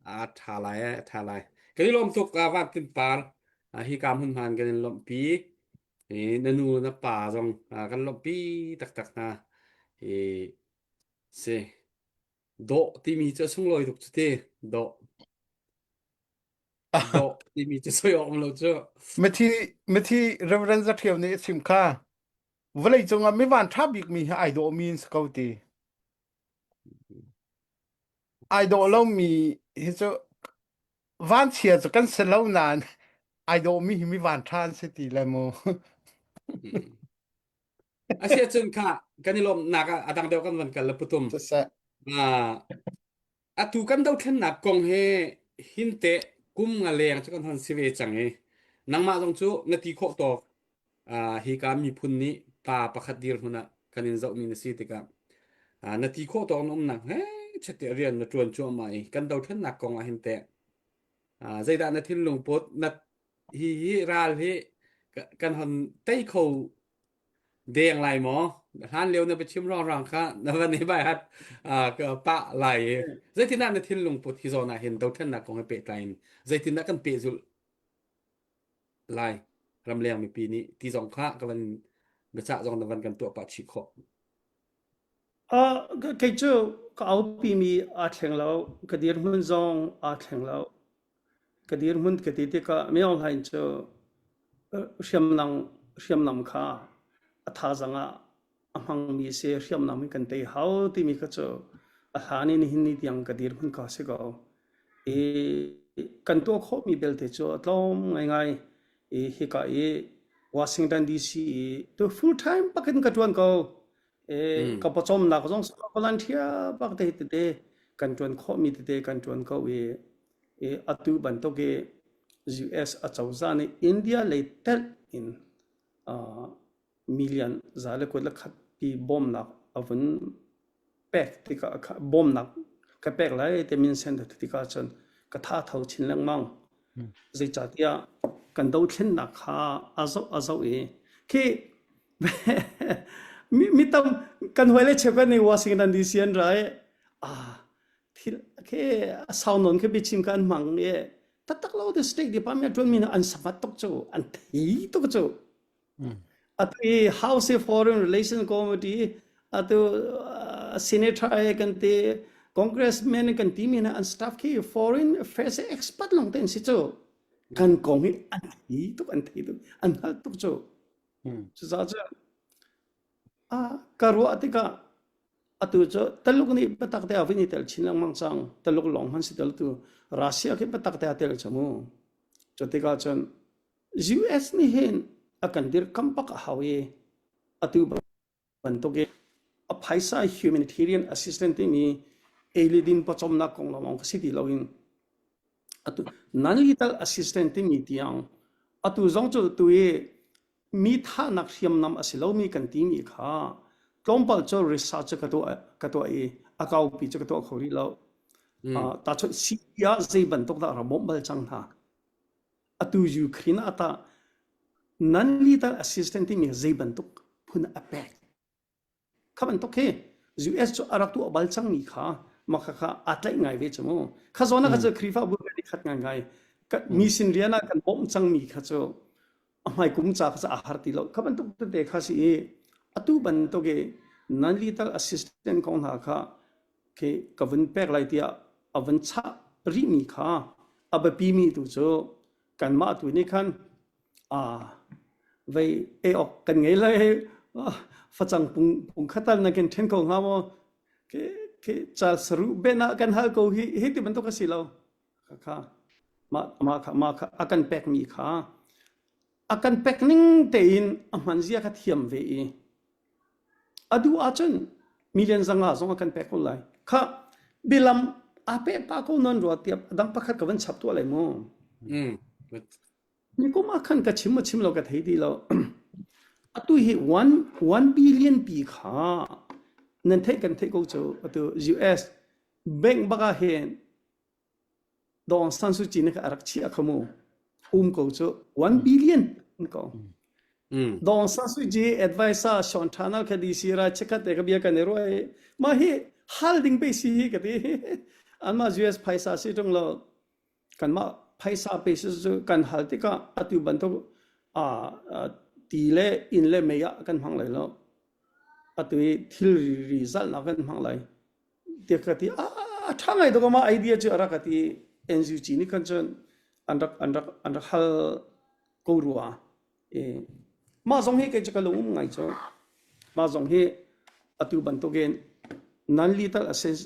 a ṭha lai a ṭha lai. Kan i lawm tuk van tin par hi ka hmun hman kan in lawmhpi. I na nu na pa zong kan lawmhpi taktak hna. I si dawh timi cu a sunglawi tuk cu ti dawh dawh timi cu soi awk um lo cu. Mithi mithi Reverend Zaṭhio nih a chim kha vawlei cungah mi van ṭha bikmi hi ai dawhmi an si ko ti. Ai dawh lomi hi cu vanchia cu kan si lo nain ai dawhmi hi mi van ṭha an si ti le mu. Asiahcun kha kan i lawmhnak ah a dang deuh kan van kal le putum. Siseh. Ah, atu kan dothlennak kong he hin teh kum nga leng cu kan hon si ve cang i nangmah zong cu na ti khawh tawk ah hika miphun nih pa pakhat dirhmun ah kan in zohmi na si tikah ah na ti khawh tawk na umnak he chete rian na ṭuan cuahmah i kan dothlennak kong ah hin teh ah zeidah na thinlung put na hi hi ral hi kan hon tei kho deng lai maw hlan lio na biachim rang kha na van i bai hat pah lai i zeitindah na thinlung put hi zawn ah hin dothlennak kong he pehtlai in zeitindah kan pehzulh lai ramleng mipi nih ti zong kha ka van biacah zong na van kan tuah pah chih khawh Uh, kei cu ka aupi mi aa thleng lo ka dirhmun zong aa thleng lo Ka dirhmun ka ti tikah Myo Hlaing cu hriamnam hriamnam kha a thazaang ah a hmangmi a si. Hriamnam in kan tei hau timi kha cu a hlan in nihin ni tiang ka dirhmun kha a si ko. I kan tuah khawhmi belte cu a tlawm ngaingai. I hika i Washington DC i tu full time bak in ka ṭuan ko. I ka pawcawmnak zong volunteer bak te tete kan ṭuan khawhmi tete kan ṭuan ko i i atu bantuk i US acozah nih India lei telh in uh, million 121 pi bawmnak a vun pek tikah bawmnak ka pek lai ti minsen tikah cun ka tha tho chin lengmang. Zeicahtiah kan dothlennak kha a zoh a zoh i khi mi, mi tam kan hawi le cheukhat nih Washington DC an ra i ah thil khi a sau nawn khi biachim ka an hmang i taktak lo te State Department ṭuan mi an savat tuk cu an thei tuk cu Atu i House Foreign Relations Committee atu uh, senator e kan ti congressman kan ti mi hna an staff khi foreign affairs expert long te an si cu kan kong hi an thei tuk an thei tuk an hngalh tuk cu cucaah cu a ka ruah tikah atu cu Taluk nih biatak te a vun i tel chin lengmang cang Taluk lawng hman si tel tu Russia khi biatak te a tel cu mu cu tikah cun US nih hin a kan dirkamh bak a hau i atu bantuk i a phaisa humanitarian assistance timi ei le din pawcawmnak kong lawng ka si ti loin atu non-lethal assistance timi tiang atu zong cu tu i mi thahnak hriamnam a si lomi kan timi kha tlawmpal cu research ka tuah ka tuah i a kaupi cu ka tuah kho rih lo. Uh, tahchunh Syria zei bantuk dah ra bawmh bal cang hna. Atu Ukraine ah tah non-lethal assistance timi zei bantuk phun a pek? Kha bantuk khi US cu a rak tuah bal cangmi kha mah kha kha aa tlaih ngai ve cu mu. Kha zawn ah kha cu Khrihfabu kan i khat ngaingai. Mi sin rian ah kan bawmh cangmi kha cu a hmai kum ca kha cu aa har ti lo. Kha bantuk tete kha si i atu bantuk i non-lethal assistance kong hna kha khi ka vun pek lai tiah a vun chah rihmi kha a biapimi tu cu kanmah tu nih khan a vei ei awk kan ngei lai facang pung pung khatal na kan then ko hnga maw ke ke chal saru ben ah kan hal ko hi hi ti bantuk a si lo kha mah mah kha mah kha a kan pekmi kha a kan pek ning tein a hman zia kha thiam ve i A duh ahcun million zanga zong a kan pek ko lai. Khah, bialam aa peh pah ko nawn rua tiah a dang pakhat ka van chap tuah lai mu. Mm. Nikum ah khan ka chim ma chim lo ka thei ti lo. Atu hi 1 1 billion pi kha nan theih kan theih ko cu atu US bank bak ah hin Daw Aung San Suu Kyi nih a rak chiah kha mu. Um ko cu 1 billion um ko. Mm. Daw Aung San Suu Kyi advisor Sean Thanal kha DC ra chekhat te ka bia kan i ruai. Mah hi hal ding pe si hi ka ti. Anmah US phaisa si tung lo kanmah phaisa pe si cu kan hal tikah atu bantuk a ti le inn le mei ah kan hmang lai lo. Atu i thilri zalnak kan hmang lai. Tiah ka ti. A ṭha ngai tuk ma idea cu a rak ka ti. NUG nih khan cun an rak an rak an rak hal ko rua. E, mah zong hi kei cu ka lung um ngai cu. Mah zong hi atu bantukin non-lethal assist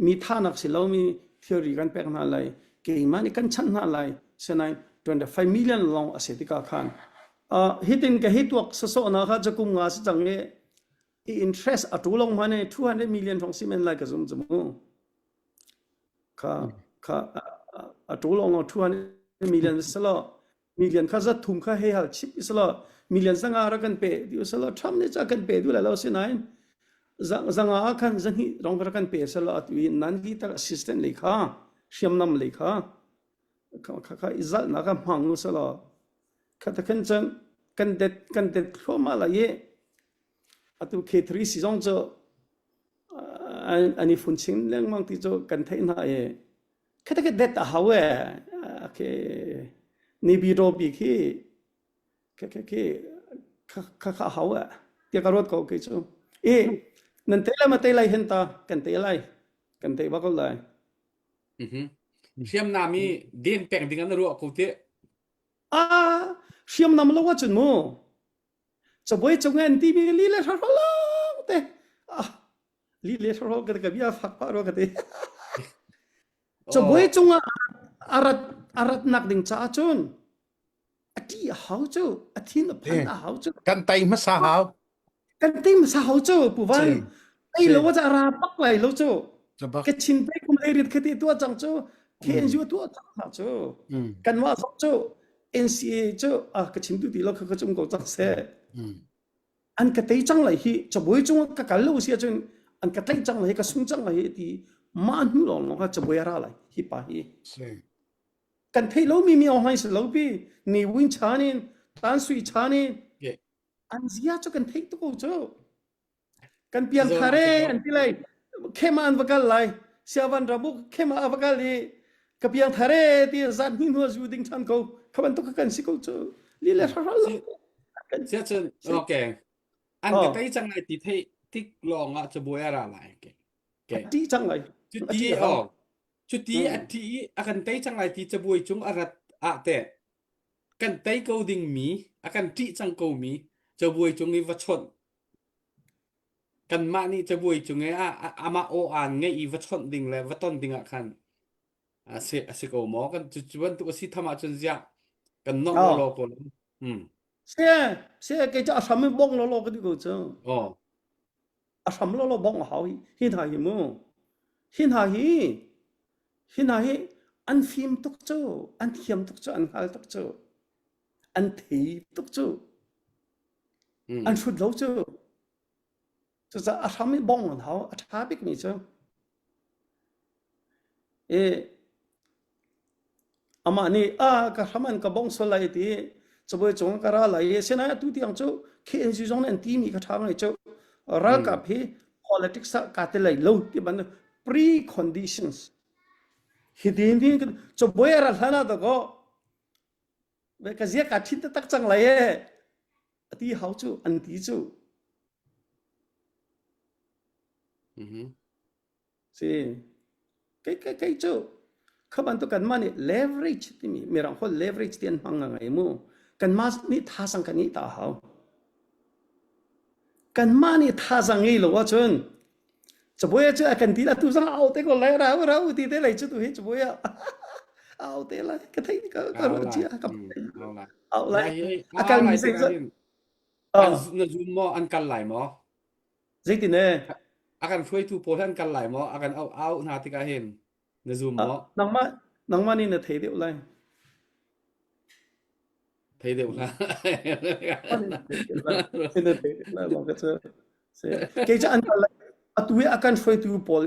mi thahnak si lomi thilri kan pek hna lai keimah nih kan chanh hna lai sinain 25 million lawng a si tikah khan uh, hitin ka hi tuak sasawhnak kha cakum nga si cang i i interest a tu long hmane 200 million hrawng si men lai ka zum chu mu kha kha a tu long 200 million salo million kha zat thum kha hei hal chip isalo million zanga ra kan pe di usalo Trump nih cha kan pe du la lo si nain zanga khan zahni rong ra kan pe salo atu i nan lethal assistant lei kha hriamnam lei kha kha kha izal na ka hmang usalo kha ta khan chan kan det kan det thluahmah lai i atu K3 si zong cu an i fun chin lengmang ti cu kan theih hna i Khata ka det a hau e. Khi Nibido bi khi khi khi khi kha kha hau e. Tia ka ruat ko kei cu. I nan te lai ma te lai hen ta kan te lai. Kan te bak lai. Mhm. Hriamnam i den peng ding an ruah ko te. Ah, hriamnam lo ahcun mu. Cabuai cung an ti mi li le hra long te. Ah, li le hra ka ka bia fak pa ro ka ti. Cabuai cungah a rat a ratnak ding caah cun a ṭih a hau cu a thin a phan a hau cu kan tei hmasa hau kan tei hmasa hau cu pu van tei lo ca ra pak lai lo cu ka chin pe kum le rit khati tua cang cu KNU tuah cang hna cu. Kanmah zong cu NCA cu a ka chim tu ti lo kha ka cum ko cang seh. An ka tei cang lai hi cabuai cung ka kal lo si ahcun an ka tlaih cang lai hi ka sung cang lai hi ti mah hnu lawng lawng kha cabuai a ra lai hi pa hi. Kan theih lomi mi online si lo pi ni win chan in tan sui chan in an zia cu kan theih tuk ko cu. Kan piangthar e an ti lai. Khema an va kal lai. Siavan rabu khema a va kal i ka piangthar e ti zan hni hnu zu ding than ko. Kha bantuk kha kan si ko cu. Li le hral lo. Sia cun okay. An ka tei cang lai ti thei tik lawng ah cabuai a ra lai. Okay. Okay. Ti cang lai. Cuti oh. Cuti a ti a kan tei cang lai ti cabuai cung a rat ah te kan tei ko ding mi a kan ṭih cang ko mi cabuai cung i va chawnh Kanmah nih cabuai cung i amah aw aan ngeih i va chawnh ding le va ton ding ah khan a si a si ko maw? Kan cu cu bantuk a si tham ahcun ziah kan nongh Oh. lawlaw ko lo. Hmm. Se se kei cu a hram in bong lawlaw ka ti ko cu. Oh. A hram lawlaw bong a hau hi hi hna hi mu. Hi hna hi hi hna hi an fim tuk cu, an thiam tuk cu, an hngal tuk cu, an thei tuk cu. An hrut lo cu. Cucaah a hram i bong an hau. A ṭha bikmi cu i amah nih a ka hram an ka bong sual lai ti cabuai cung ka ra lai i sinain atu tiang cu KNG zong nih an timi kha ṭha ngai cu ralkap hi politics ah kaa tel lai lo ti bantuk preconditions hi tin tin cabuai a rat hlan ah dakaw ka zia kaa ṭhin taktak cang lai e a ti hau cu an ti cu mm-hmm. si kei kei kei cu kha bantuk kanmah nih leverage timi mirang holh leverage ti an hmang ngai mu kanmah nih thazang kan ngeih ta hau kanmah nih thazang ngei lo ahcun Cabuai cu a kan ti la tu zong au te ko lai rau rau ti te lei cu tu hi cabuai ah au te lai ka thei ka ka ruah chia ka au lai a kal mi zei an na zum maw an kal lai maw zeitin e a kan hruaitu pawl an kal lai maw a kan au au hna tikah hin na zum maw nangmah nangmah nih na thei deuh lai Thei deuh hlah. Kei cu an kal lai atu i a kan hruaitu pawl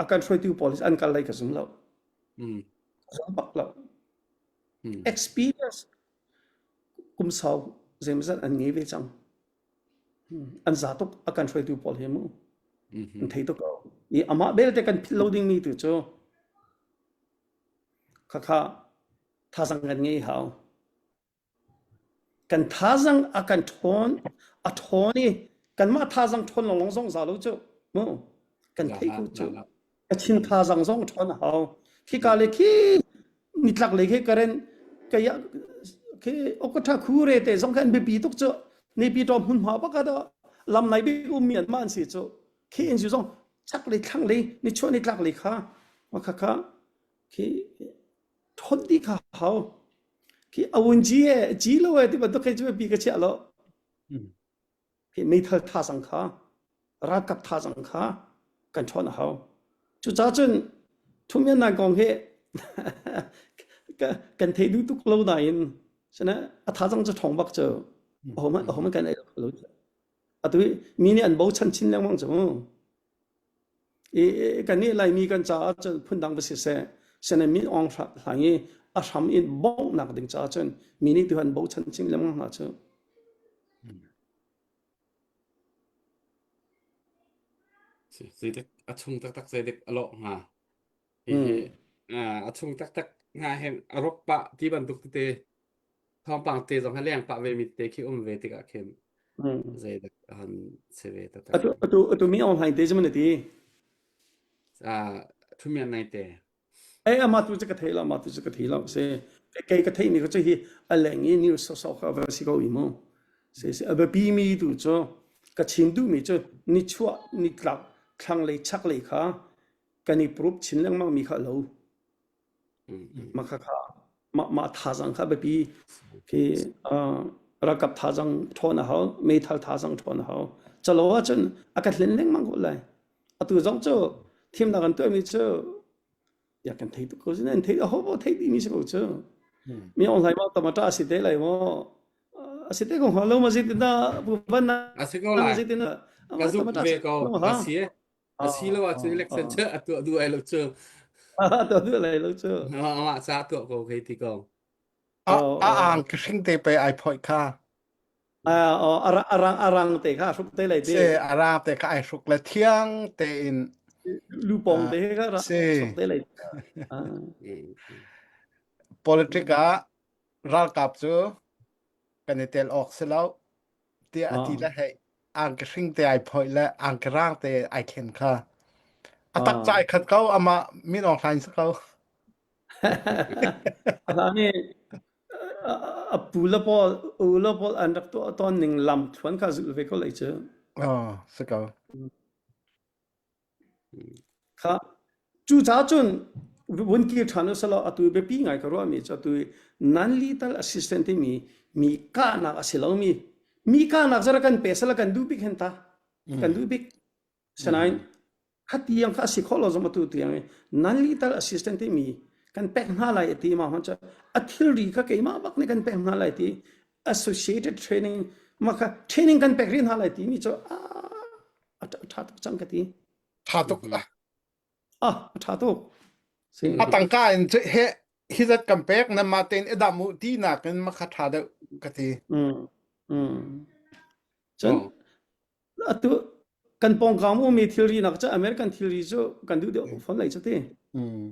a kan hruaitu pawl an kal lai ka zum lo. Mm. Zum bak lo. Mm. Experience kum sau zeimazat an ngei ve cang. An za tuk a kan hruaitu pawl hi mu. Mm-hmm. An thei tuk ko. I amah belte kan philh lo dingmi tu cu khakha Thazang kan ngei hau. Kan thazang a kan ṭhawn, a ṭhawn i kanmah thazang ṭhawn lawnglawng zong za lo cu. Mu kan theih ko cu. Kachin thazang zong ṭhawn a hau. Khika le khi nitlak lei khi karen kaya khi okatha khu re te zong khan biapi tuk cu. Nipi ṭom hmunhma bak ah lam nai bik ummi an mah an si cu. Khi in zong chak lei thlang lei nichuah nitlak lei kha kha kha khi ṭhawt dih kha hau. Khi a vun ci e ci lo e ti bantuk khi cu pi ka chiah lo. Khi meithal thazang kha ralkap thazang kha kan ṭhawn a hau. Cucaah cun thumyannak kong hi kan thei duh tuk lo nain sina a thazang cu ṭhawng bak cu ahohmanh ahohmanh kan ei lo. Atu mi nih an bochan chin lengmang cu. I kannih Laimi kan caah cun phundang va siseh, sianginn min awng hlang i a hram in bonghnak ding caah cun mi nih tuhan bochan chin lengmang hna cu. Zeidik a chung taktak zeidik a lawh hnga. Hihi a chung taktak hnga hen a rop pah ti bantuk tete thawngpang te zong ha leng pah ve mi te khi um ve tikah khin zeidak han si ve taktak. Atu atu atu mi online te cu ti. Ah thumian nai te. Ei ama tu chu ka thei lo ma tu chu ka thei lo se kei ka thei mi ko chu hi a leng i news so so kha va si ko i mu se se a biapi mi tu chu ka chim duh mi chu ni chuah ni tlak thlang lei chak lei kha kan i proof chin lengmang mi kha lo Mah khakha mah mah thazaang kha biapi khi ralkap thazaang ṭhawn a hau, meithal thazaang ṭhawn a hau. Calo ahcun a ka hlen lengmang ko lai. Atu zong cu thimnak an tuahmi cu Tiah kan thei tuk ko si nan thei aho paoh thei dihmi si ko cu. Mi ong hlai ma tamata a si te lai maw? A si te ko hnga lo ma zeitin dah van na A si ko lai. zeitin dah Ka zumh ve ko. A si. A si lo ahcun election cu a tuah duh ai lo cu. A tuah duh lai lo cu. Amah ca tuah ko kei ti ko. A a ang ka hring te pe ai phoi kha. A rang a rang te kha hruk te lai te. Se a rang te kha ai hruk le thiang tein. Lupong te kha hruk te lai. Politic ah ralkap cu kan i tel awk si lo tiah a ti le hei angki hring te ai phoih le angki rang te ai thlen kha. A tak ca ai khat ko amah min Aung Hlaing si ko. A nih a pu le pawl u le pawl an rak tuah tawn ning lam thluan kha zulh ve ko lai cu. Oh, si ko. Kha cucaah cun vun kir ṭhan usalaw atu biapi ngai ka ruahmi cu atu non-lethal assistant timi mi kahnak a si lomi mi kahnak zara kan pe sala kan duh bik hen ta kan duh bik sanain khatiang kha a si khawh lo zong atu tiang i non-lethal assistant timi kan pek hna lai ti ma hon a thilri kha keimah bak nih kan pek hna lai ti associated training ma kha training kan pek rih hna lai timi cu a ṭha tuk cang ka ti. Ṭha tuk. Ah, a ṭha tuk. Si. A tangka in he hi zat kan pek na ma tein i dam u ti nakin ma kha ṭha deuh ka ti. Mm. Mm. Cun atu kan pawngkam ummi thilri nak cu American thilri cu kan duh deuh fawn lai cu ti. Mm.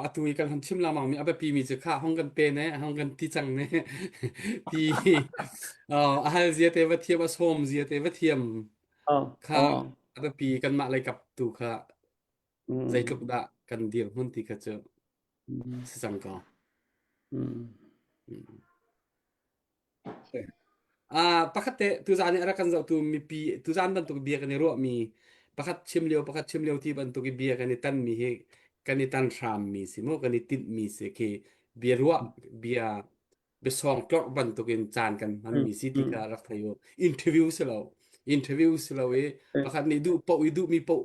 Atu i kan hon chim lengmang mi a biapi mi cu kha hong kan pe ne hong kan ti cang ne ti a hal zia te va thiam a sawm zia te va thiam kha a biapi kanmah lei kap tu kha zeitluk dah kan dir hmun ti kha cu si cang ko. Ah, pakhat te tuzaan i a rak kan zohtu mipi tuzaan bantuk bia kan i ruahmi pakhat chim lio pakhat chim lio ti bantuk i bia kan i tanmi hi kan i tan hrammi si mu kan i tinhmi si khi bia ruah bia biasawng tlorh bantukin caan kan hmanmi si ti kha rak thei u interview si lo interview si lo i pakhat nih duh poh i duhmi poh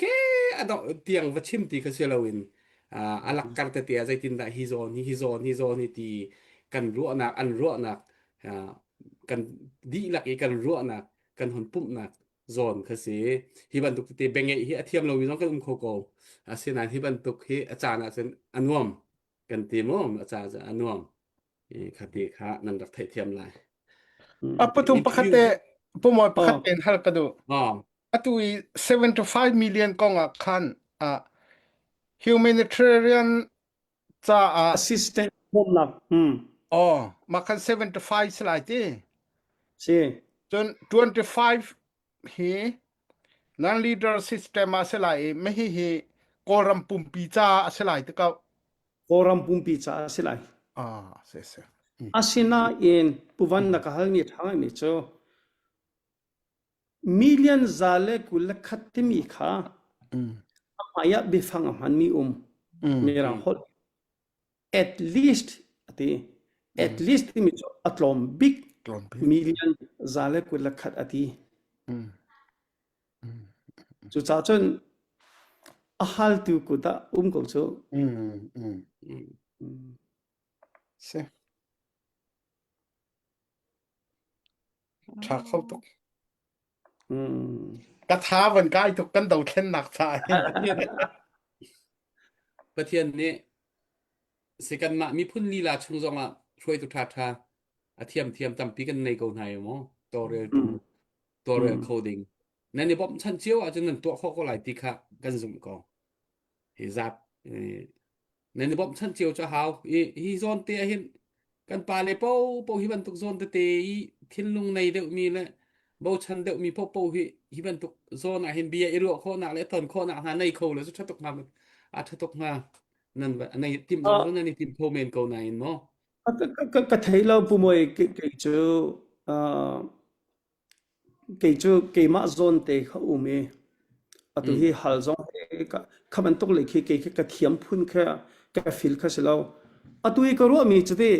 ke a dongh tiang va chim ti kha si lo in a lakkar tete ah zeitindah hi zawn hi hi zawn hi zawn hi ti kan ruahnak an ruahnak kan dihlak i kan ruahnak kan hon pumhnak zawn kha si hi bantuk tete bengeih hi a thiam lomi zong kan um kho ko asinain hi bantuk hi a caan ahcun a nuam kan ti mu a caan ahcun a nuam kha ti kha nan rak theihthiam lai A pathum pakhat te pumawi pakhat ten hal ka duh. Atu i 75 million kong ah khan uh, humanitarian caah assistant bawmhnak hmm oh mah khan 75 si lai ti si cun 25 hi non leader system ah si lai i mah hi hi Kawlram pumpi caah a si lai ti ko Kawlram pumpi caah a si lai ah si si asinain puvan na ka halmi ṭha ngaimi cu Million 121 timi kha a hmai ah biafang a hmanmi um. Mirang holh at least a ti. At least timi cu a tlawm bik million 121 a ti. Cucaah cun a haltu kut ah um ko cu. Si. Ṭha kho tuk. Mm. Ka tha van kai tuk kan dothlennak ca hin. Pathian Pathian nih si kanmah miphun lila chung zongah hruaitu ṭhaṭha a thiamthiam tampi kan nei ko hna i maw tawlreltu Mm. tawlrel Mm. kho ding nan i bawmhchanh cio ahcun nan tuah khawh ko lai ti kha kan zumh ko hi zat nan i bawmhchanh cio cu a hau i hi zawn te ah hin kan pa le po po hi bantuk zawn tete i thinlung nei deuhmi le bochan deuhmi popo hi hi bantuk zawn ah hin bia i ruah khawhnak le ton khawhnak hna nei kho le cu ṭha tuk hnga a ṭha tuk hnga nan nei tim zong cu nan i tim kho men ko nain maw ka ka thei lo pu moi kei cu Kei cu keimah zawn te kha um i atu hi hal zong kha bantuk lei khi kei khi ka thiam phun kha ka feel kha si lo. Atu i ka ruahmi cu ti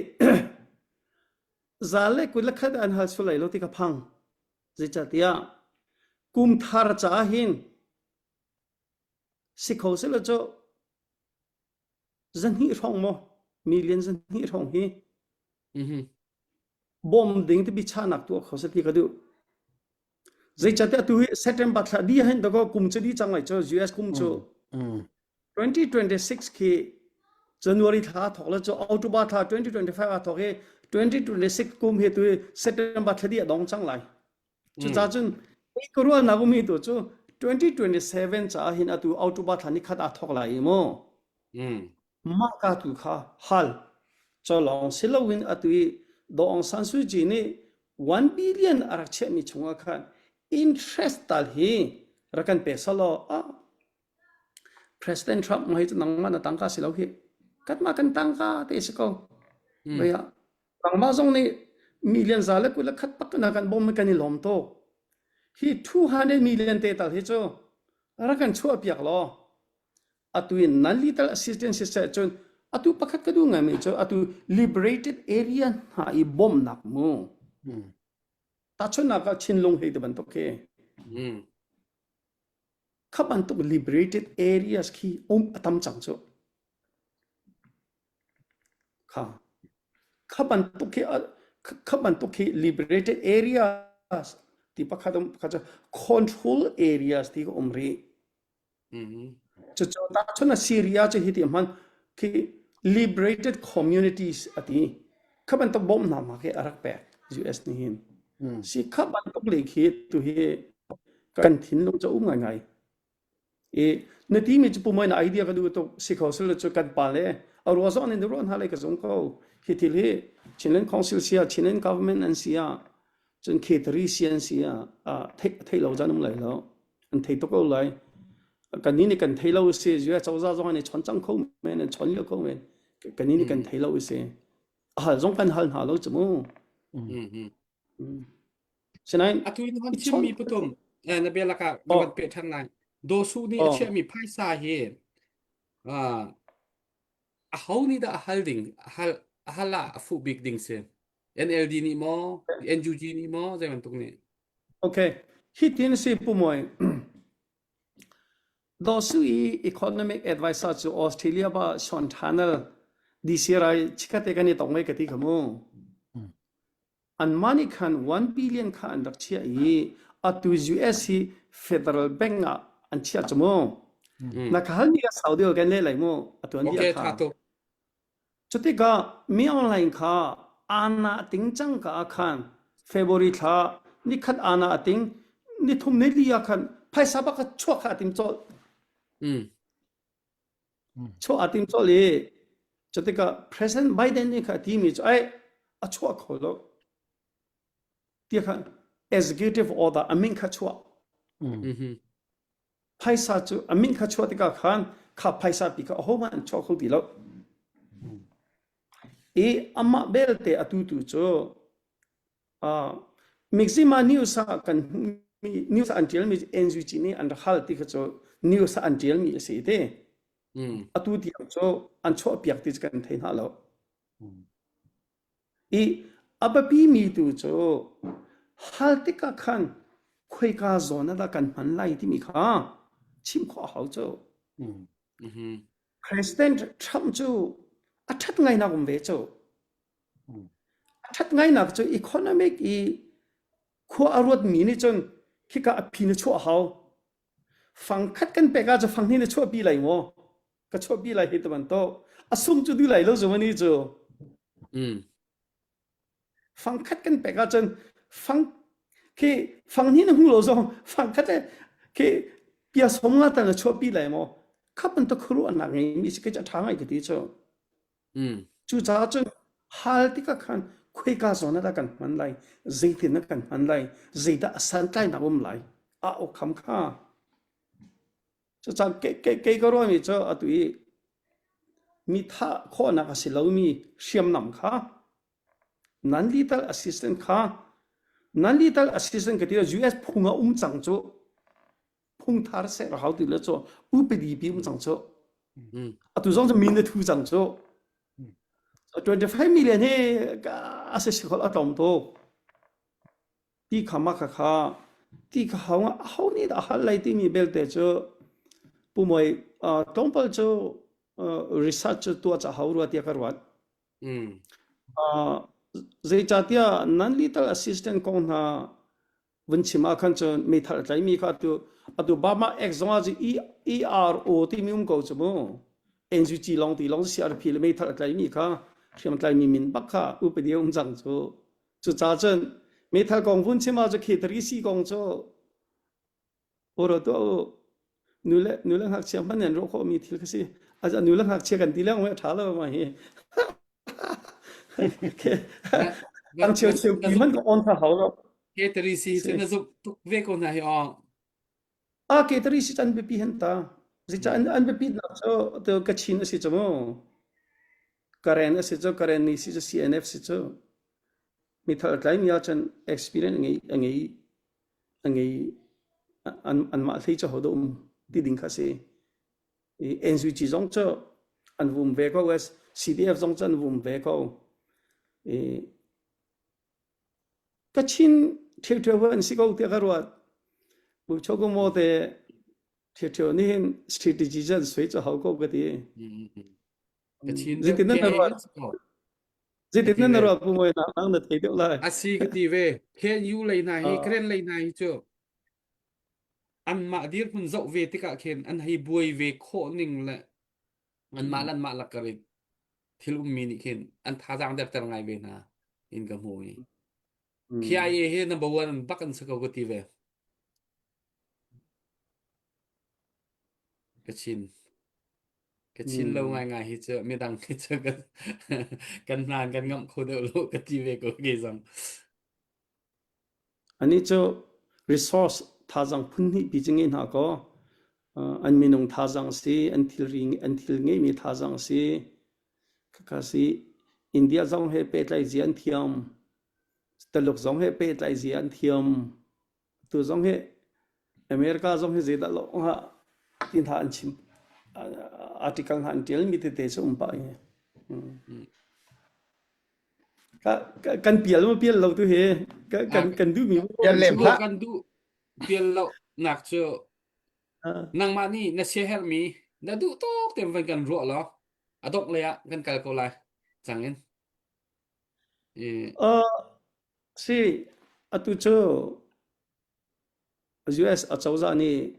zal le kut le khat an hal sual lai lo ti ka phang. Zeicahtiah kum thar caah hin. Si kho selaw cu zahnih hrawng maw million zahnih hrawng hi Mhm. bawm ding ti biachahnak tuah kho seh ti ka duh. Zeicahtiah atu hi September thla di hin dakaw kum cu di cang lai cu US kum cu Mm. 2026 khi January thla thok le cu October thla 2025 a thok i 2026 kum hi tu September thla di a dong cang lai. Cucaah cun kei ka ruahnak ummi tu cu 2027 caah hin atu October thla ni khat aa thok lai i mu. Mm. Mah ka tu kha hal cawlawng si loin atu i Daw Aung San Suu Kyi nih 1 billion a rak chiahmi chungah khan interest tal hi rak kan pe selaw ah President Trump hi cu nangmah na tangka si lo hi kanmah kan tangka te si ko. Mm. Vei ah nangmah zong nih million za le 21 pak na kan bawm kan i lawm tuk. Hi 200 million te tal hi cu rak kan chuah piak law atu in non lethal assistance siseh cun atu pakhat ka duh ngaimi cu atu liberated area hna i bawmhnak mu Mm. tahchunhnak ah Chinlung hei ti bantuk khi Mm. kha bantuk liberated areas khi um a tam cang cu kha kha bantuk khi kha bantuk khi liberated areas ti pakhat um pakhat cu control areas ti ka um rih Mm. Cucu tahchun ah Syria cu hi ti hman khi liberated communities a ti. Kha bantuk bawmhnak ma khi a rak pek US nih hin. Mm. Si kha bantuk le khi tu hi kan thinlung cu um ngaingai. I na timi cu pumoi na idea ka duh tuk si kho sil cu kan pa le a ruah zong nih ruah hna lai ka zung ko. Hi thil hi Chinland Council sia Chinland government an sia cun Khetri sia an sia thei thei lo zan um lai lo. An thei tuk ko lai. Kannih nih kan thei lo si US cozah zong an i chon cang kho men an chon lio kho men kannih nih kan Mm. thei lo si a hal zong kan hal hna lo cu mu Mm. Mm. Mm. Sinain Atu in hon i chon chimmi patum eh, na bia lakah ka oh van peh ṭhan lai. Dosu nih a oh chiahmi phaisa hi ah aho nih dah a hal ding a hal a hal ah a fuh bik ding si NLD nih maw NUG nih maw zei bantuk nih okay hi tin si pu moi Daw Su i economic advisor cu Australia ba Sean Turnell DC rai chikkate kan i tong ve ka ti kha mu. Mm. Anmah nih khan 1 billion kha an rak chiah i atu US hi Federal Bank ah an chiah cu mu. Mm. Na ka halmi ka sau deuh kan leh lai mu atu an Okay bia kha. tha tuk Cutikah mi online kha ana ting cang ka ah khan February thla nikhat ana a ting nithum ni li ah khan phaisa bak kha chuak kha a tim colh. Mm. Chuah a tim colh i cutikah President Biden nih kha a timi cu ai a chuah kho lo. Ti kha executive order a min kha chuah. Mm. Mhm. Phaisa cu a min kha chuah tikah khan kha phaisa pi kha ahohmanh an chuah kho ti lo. I amah belte atu tu cu uh, Mixima news ah kan hmuhmi news ah an ṭialmi NUG nih an rak hal ti kha cu news ah an ṭialmi a si te. Mm. Atu tiang cu an chuahpiak ti cu kan thei hna lo. I a biapimi tu cu hal tikah khan khoika zawn ah dah kan hman lai timi kha chim khawh a hau cu. Mm. Mhm. President Trump cu a ṭhat ngainak um ve cu. Mm. A ṭhat ngainak cu economic i khua a ruatmi nih cun khika a phi na chuah hau. Fang khat kan pek ahcun fang hnih na chuahpi lai maw? Ka chuahpi lai hi ti bantuk. A sung cu duh lai lo zu mani cu. Mm. Fang khat kan pek ahcun fang khi fang hnih na hmu lo zong fang khat le khi pia som nga tal na chuahpi lai maw? Kha bantuk khuaruahnak ngeimi si kei cu a ṭha ngai ka ti cu. Mm. Cucaah cun hal tikah khan khoika zawn ah dah kan hman lai, zeitin dah kan hman lai, zeidah a santlainak um lai, a awkham kha. Cucaah kei, kei, kei ka ruahmi cu atu i mi thah khawhnak a si lomi hriamnam kha non-lethal assistant kha non-lethal assistant ka ti US phung a um cang cu phung thar ser hau ti le cu upadi pi um cang cu Mm. atu zong cu min na thu cang cu 25 million hi a si si khol a tlawm tuk ti kha ma kha kha ti kha hau ho nih dah hal lai timi belte cu. Pu Muai, uh, tlawmpal cu uh, research cu tuah ca hau rua tiah ka ruat. Mm. Uh, zeicahtiah non-lethal assistant kong hna vun chim ah khan cun meithal a tlaimi kha atu atu Burma Act zong ah cu ERO timi um ko cu mu. NUG lawng ti lawng CRP le meithal a tlaimi kha hriamtlaimi min bak kha upadi um cang cu. Cucaah cun meithal kong vun chim ah cu khi 3C kong cu Ura tuah u. Nu le nu le ngakchia hmanh an ruah khawhmi thil kha si. A nu le ngakchia kan ti leng a ṭha lo ma hi. Ang cheu cheu pi hmanh ka on tha hau lo. Ketari si cu na zumh tuk ve ko hna hi aw. A ketari si an biapi hen ta. Zica an an biapi nak cu to Kachin a si cu mu. Karen a si cu Karen ni si cu CNF si cu. Mithal tlai mi ahcun experience ngei a ngei a ngei an anmah hlei cu hodah um ti ding kha si. I NUG zong cu an vum ve ko CDF zong cu an vum ve ko. I Kachin ṭhiuṭhiu an si ko tiah ka ruat. Bu chokumo te ṭhiuṭhiu nih hin strategy cu an sui cu hau ko ka ti. Kachin Zeitin nan ruat? Zeitin nan ruat pu moi na nang na thei deuh lai. Asi ka ti ve. KNU lei hna hi Karen lei hna hi cu anmah dirhmun zoh ve tikah khin an hei buai ve khawh ning le anmah le anmah lakar i thil ummi nih khin an thazaang derter ngai ve hna in ka hmu i KIA hi number one bak an si ko ka ti ve. Kachin. Kachin lo ngaingai hi cu midang hi cu kan kan hlan kan ngamh kho deuh lo ka ti ve ko ke zong. Anih cu resource thazaang phun hnih pi cu ngei hna kaw an minung thazaang si, an thilri an thil ngeihmi thazaang si, khakha si. India zong he pehtlai zia an thiam. Taluk zong he pehtlai zia an thiam. Tu zong hi America zong hi zeidah lo hnga ti hna an chim article hna an tial mi tete cu um pah i. Kan pial ma pial lo tu hi kan kan duh mi Pial lem hlah. Kan duh pial lo nak cu nangmah nih na siaherh mi na duh tuk te van kan ruah law a dongh lei ah kan kal ko lai cang in. Uh, si, atu cu US acozah nih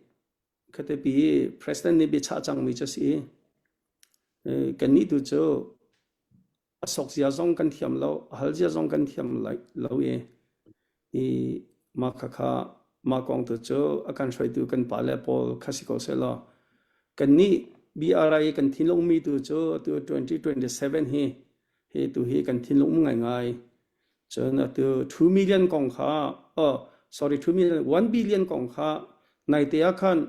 khatepi president nih biachah cangmi cu a si i kannih tu cu a sok zia zong kan thiam lo, a hal zia zong kan thiam lo i i mah khakha mah kong tu cu a kan hruaitu kan pale pawl kha si ko sehlaw kannih BRI kan thinlungmi tu cu atu 2027 hi hi tu hi kan thinlung um ngaingai. Cun atu 2 million kong kha oh sorry 2 million 1 billion kong kha naite ah khan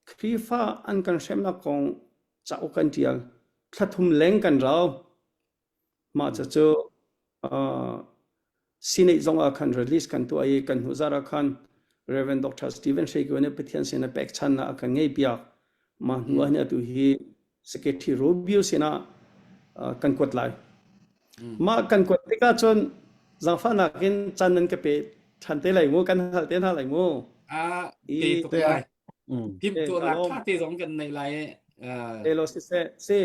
Khrihfa an kan hremnak kong cauk kan ṭial. Thla thum leng kan rau. Mah cucu uh, Senate zong ah khan release kan tuah i kan hnu zarh ah khan Reverend Dr. Stephen Shake nih Pathian sin a pekchannak a kan ngeihpiak. Mah hnu ah hin atu hi Secretary Rubio sinah uh, kan kuat lai. Mah kan kuat tikah cun zaangfahnak in caan nan ka pe ṭhan te lai mu, kan hal te hna lai mu. Ah, I te tuk Te lai. Mm. Timhtuahnak ka lawm. ṭha te zong kan nei lai i. Uh, Te lo siseh, si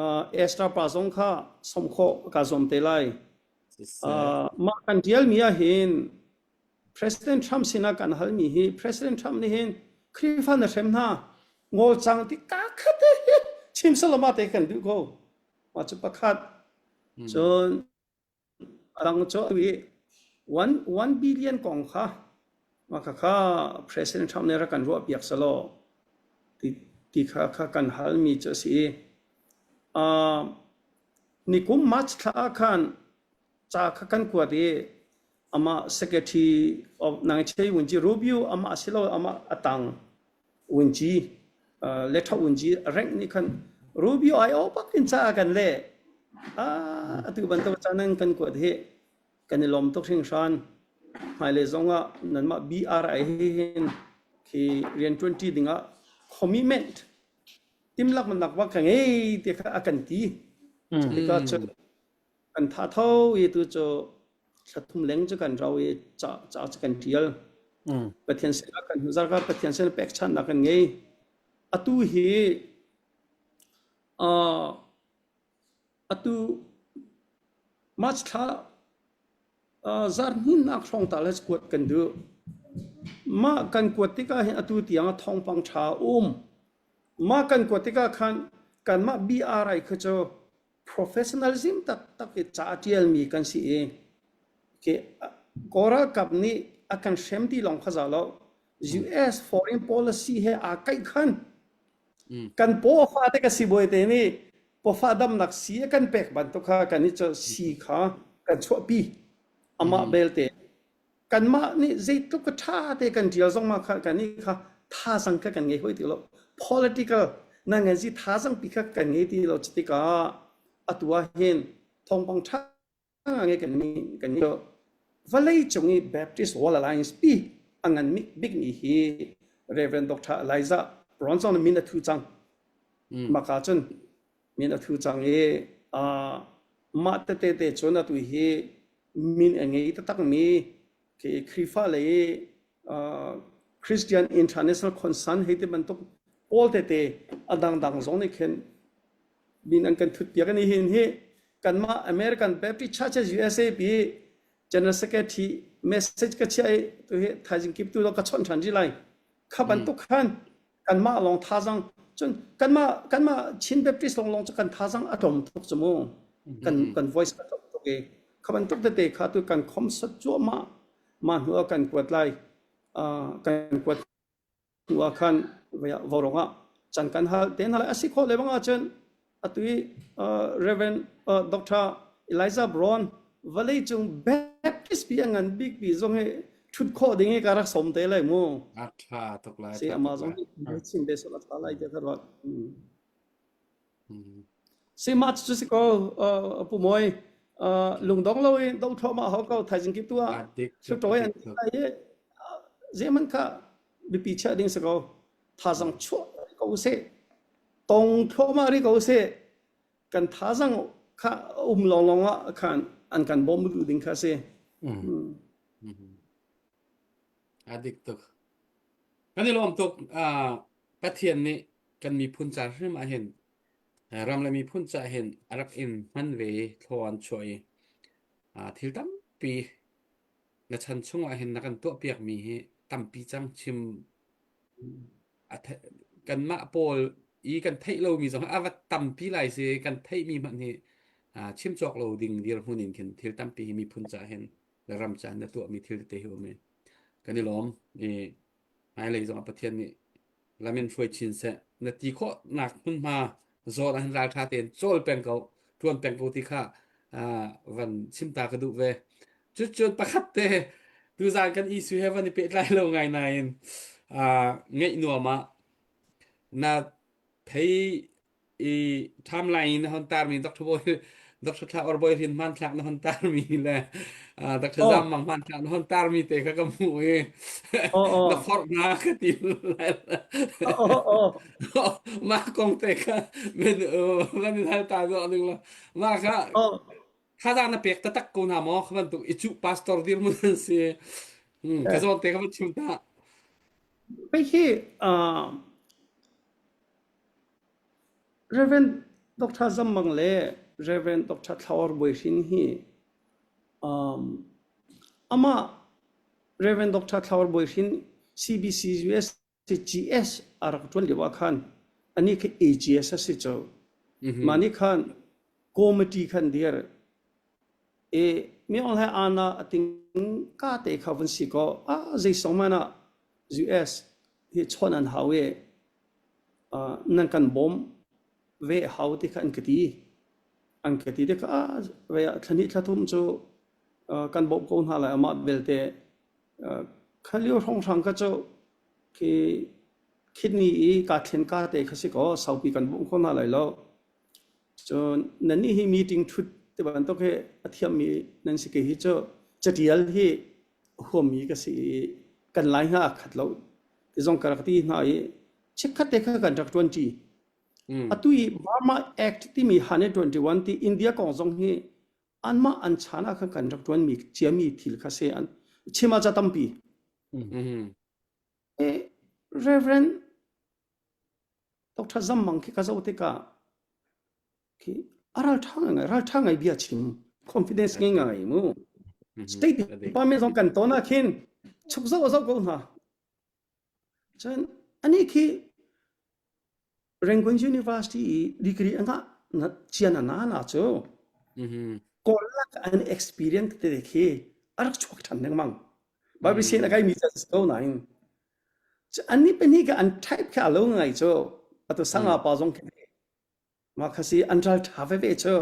uh, Esther pa zong kha som khawh ka zuam te lai. siseh. Uh, mah kan ṭialmi ah hin President Trump sinah kan halmi hi President Trump nih hin Khrihfa na hrem hna ngol cang ti ka khat te chim salama te kan duh ko. Mah cu pakhat. Mm. Cun a dang cu i 1 billion kong kha mah kha kha President Trump nih rak kan ruah piak selaw ti, ti kha kha kan halmi cu a si i uh, nikum March thla ah khan ca kha kan kuat i amah secretary of Nangchei Wunci Rubio amah silo amah atang Wunci uh, letha Wunci rank nih khan Rubio ai o bak in ca kan le ah atu bantuk ca nan kan kuat hi kan i lawm tuk hringhran hmailei zong ah nanmah BRI hi hin khi rian ṭuanṭi dingah commitment timlaknak va ka ngei ti kha a kan ti. Mm. Cutikah cun kan tha tho i tu cu thla thum leng cu kan rau i ca ca cu kan ṭial. Mm. Pathian sinah kan zarka Pathian sin pekchanhnak kan ngei. Atu hi uh, atu March thla uh, zarhninnak hrawng ta le kuat kan duh. Mah kan kuat tikah hin atu tiang ah thawngpang ṭha a um. Mah kan kuat tikah khan kanmah BRI kha cu professionalism taktak i ca a ṭialmi kan si i ke Kawl ralkap nih a kan hrem ti lawng kha za lo. US foreign policy he aa kaih khan kan paw a fate ka sibawi te nih pawfa damnak sii a kan pek bantuk kha kan i sii kha kan chuahpi amah belte kanmah nih zeitluk ka ṭha te kan ṭial zong ma kha kan nih kha thazang kha kan ngei hoi ti lo political na ngan si thazang pi kha kan ngei ti lo tikah atu ah hin thawngpang ṭha ngai kan ni kan ni vawlei cung i Baptist World Alliance pi a ngan bik mi hi Reverend Dr. Elijah Bronson min a thu cang maka cun min a thu cang i mah tete te cun atu hi min a ngei taktak mi khi Khrihfa lei Christian International Concern hei ti bantuk pawl tete a dangdang zong nih khin min an kan thut piak ani hin hi kanmah American Baptist Churches USA pi General Secretary message ka chia i tu hi thaizing kip tu ka chawnh ṭhan rih lai kha bantuk khan kanmah lawng thazang cun kanmah kanmah Chin Baptist lawng lawng cu kan thazang a tlawm tuk cu mu kan kan voice a tlawm tuk i kha bantuk tete kha tu kan khom sat cuahmah mah hnu ah kan kuat lai kan kuat hnu ah khan vaurawng ah can kan hal te hna lai a si khawh le bang ahcun atu i Reverend Dr. Elijah Brown vawlei cung Baptist pi a ngan bik pi zong hi thut khawh ding i ka rak som te lai mu a tha tuk lai si ama zong hi chim be sol a tha lai te ka ruat si ma chu si ko pu moi lungdong lo in do tho ma ho ko thaizing ki tua su toy an ai zeman kha bipi chia ding si ko thazang chuah ko se tong thluahmah rih ko seh kan thazang kha um lawnglawng ah khan an kan bawm duh ding kha si. Mm. A dik tuk. Kan i lawm tuk. Uh, Pathian nih kan miphun ca hrim ah hin ram le miphun ca hin a rak in hman ve i thlaw an chuah i uh, thil tampi na chan chung ah hin na kan tuahpiak mi hi tampi cang chim kanmah pawl i kan theih lomi zong a va tampi lai si kan theihmi hmanh hi chim cawk lo ding dirhmun in khin thil tampi hi miphun ca hin le ram ca na tuahmi thil tete hi um i kan i lawm i hmailei zong ah Pathian nih lam in hruai chin seh na ti khawhnak hmunhma zawn ah hin ralṭha tein cawl peng ko ṭuan peng ko ti kha van chim ta ka duh ve Cucun pakhat te tuzaan kan issue he van i pehtlai lo ngai nain ngeih nuam ah na thei i timeline na hon tarmi Dr. Boy Dr. Thla or Boy Rin hmanthlak na hon tarmi le Dr. Zam Mang hmanthlak na hon tarmi te kha ka hmuh i na forh na ka ti mah kong te kha men van in hal ta zawh ning la mah kha Thazaang na pek taktak ko hna maw? Kha bantuk i cuh pastor dirhmun an si. Hmm, ka zawn te ka van chim ta. Pei hi uh, Reverend Dr. Zam Mang le Reverend Dr. Thlaor Bawi Hrin hi um, amah Reverend Dr. Thlaor Bawi Hrin CBC US GS a rak ṭuan lio ah khan anih khi AGS a si cu. Mah nih khan committee khan dir i mi ong hlai ana a ting ka te kha vun si kaw a zei song man ah US hi chawn an hau i nan kan bawm ve hau ti kha an ka ti. An ka ti tikah ah ve ah thla hnih thla thum cu kan bawmh ko hna lai amah belte Kha lio hrawnghrang kha cu khi kidney i kaa thlen ka te kha si kaw saupi kan bawmh kho hna lai lo. Cun nannih hi meeting ṭhut ti bantuk hi a thiammi nan si kei hi cu catial hi a huammi ka si i kan lai hna a khat lo ti zong ka rak ti hna i chikkhat te kha kan rak ṭuanṭi. Atu i Burma Act timi 121 ti India kong zong hi anmah an chan ah khan kan rak ṭuanmi ciami thil kha si an chim ah ca tampi. Mm. Eh, Reverend. Dr. Zam Mang khi ka zoh tikah khi a ralṭha ngai ralṭha ngai bia chim confidence ngei ngai mu state department zong kan ton ah khin chuk zoh zoh ko hna cun ani khi Rangoon University i degree a ngah na cian a na na cu kawl lak an experience te khi a rak chuak ṭhan lengmang Bible sian a kai mi si ko nain an nih pahnih ka an type kha a lo ngai cu atu sanga pa zong khi mah kha si an ral ṭha veve cu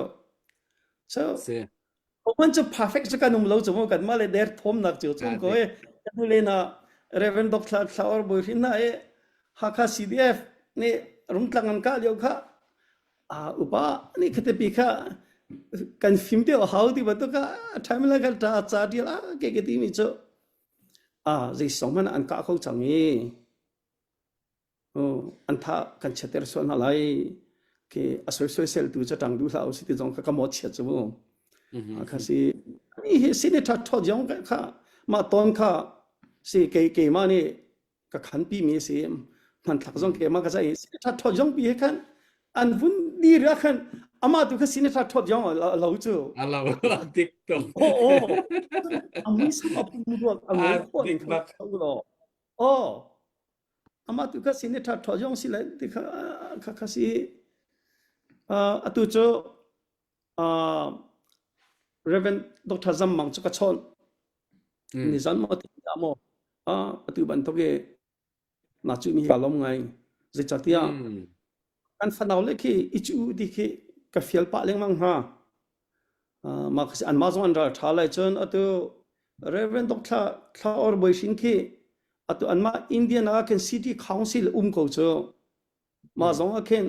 so man cu perfect cu kan um lo cu mu kan mah le der thawmnak cu chung ko e kan le na Reverend Dr. Thla Or Boi Hrin na e Hakha CDF nih rungtlang an kah lio kha a upa nih khate pi kha kan fim te hau ti bantuk kha time la kha ta cha tial a ke ke ti mi cu a zei song man an kah kho chang i an tha kan chiater sual hna lai ke a soi soi sel tu cha tang du hlah si ti zong kha ka mo chia chu mu kha si ni hi senator tho jong kha ma ton kha si ke ke ma ni ka khan pi mi si hmanthlak zong ke ma ka sai senator tho jong pi he khan an vun di ra khan ama tu kha senator tho jong lo chu a lo dik tuk o o amui sam apu ruak angoi kho ning kha lo o Amah tu kha sin i ṭha ṭhaw zong si lai ti kha kha kha si. Uh, atu cu uh, Reverend Dr. Zam Mang cu ka chawn. Mm. Ni zan maw ti dah maw uh, atu bantuk i na cu mi ka lawm ngai. Zeicahtiah Mm. kan fanau le khi i cu ti khi ka fial pah lengmang hna. Uh, mah kha si anmah zong an ral ṭha lai cun atu Reverend Dr. Thla Or Bawi Hrin khi atu anmah Indian ah khin City Council um ko cu mah zong ah khin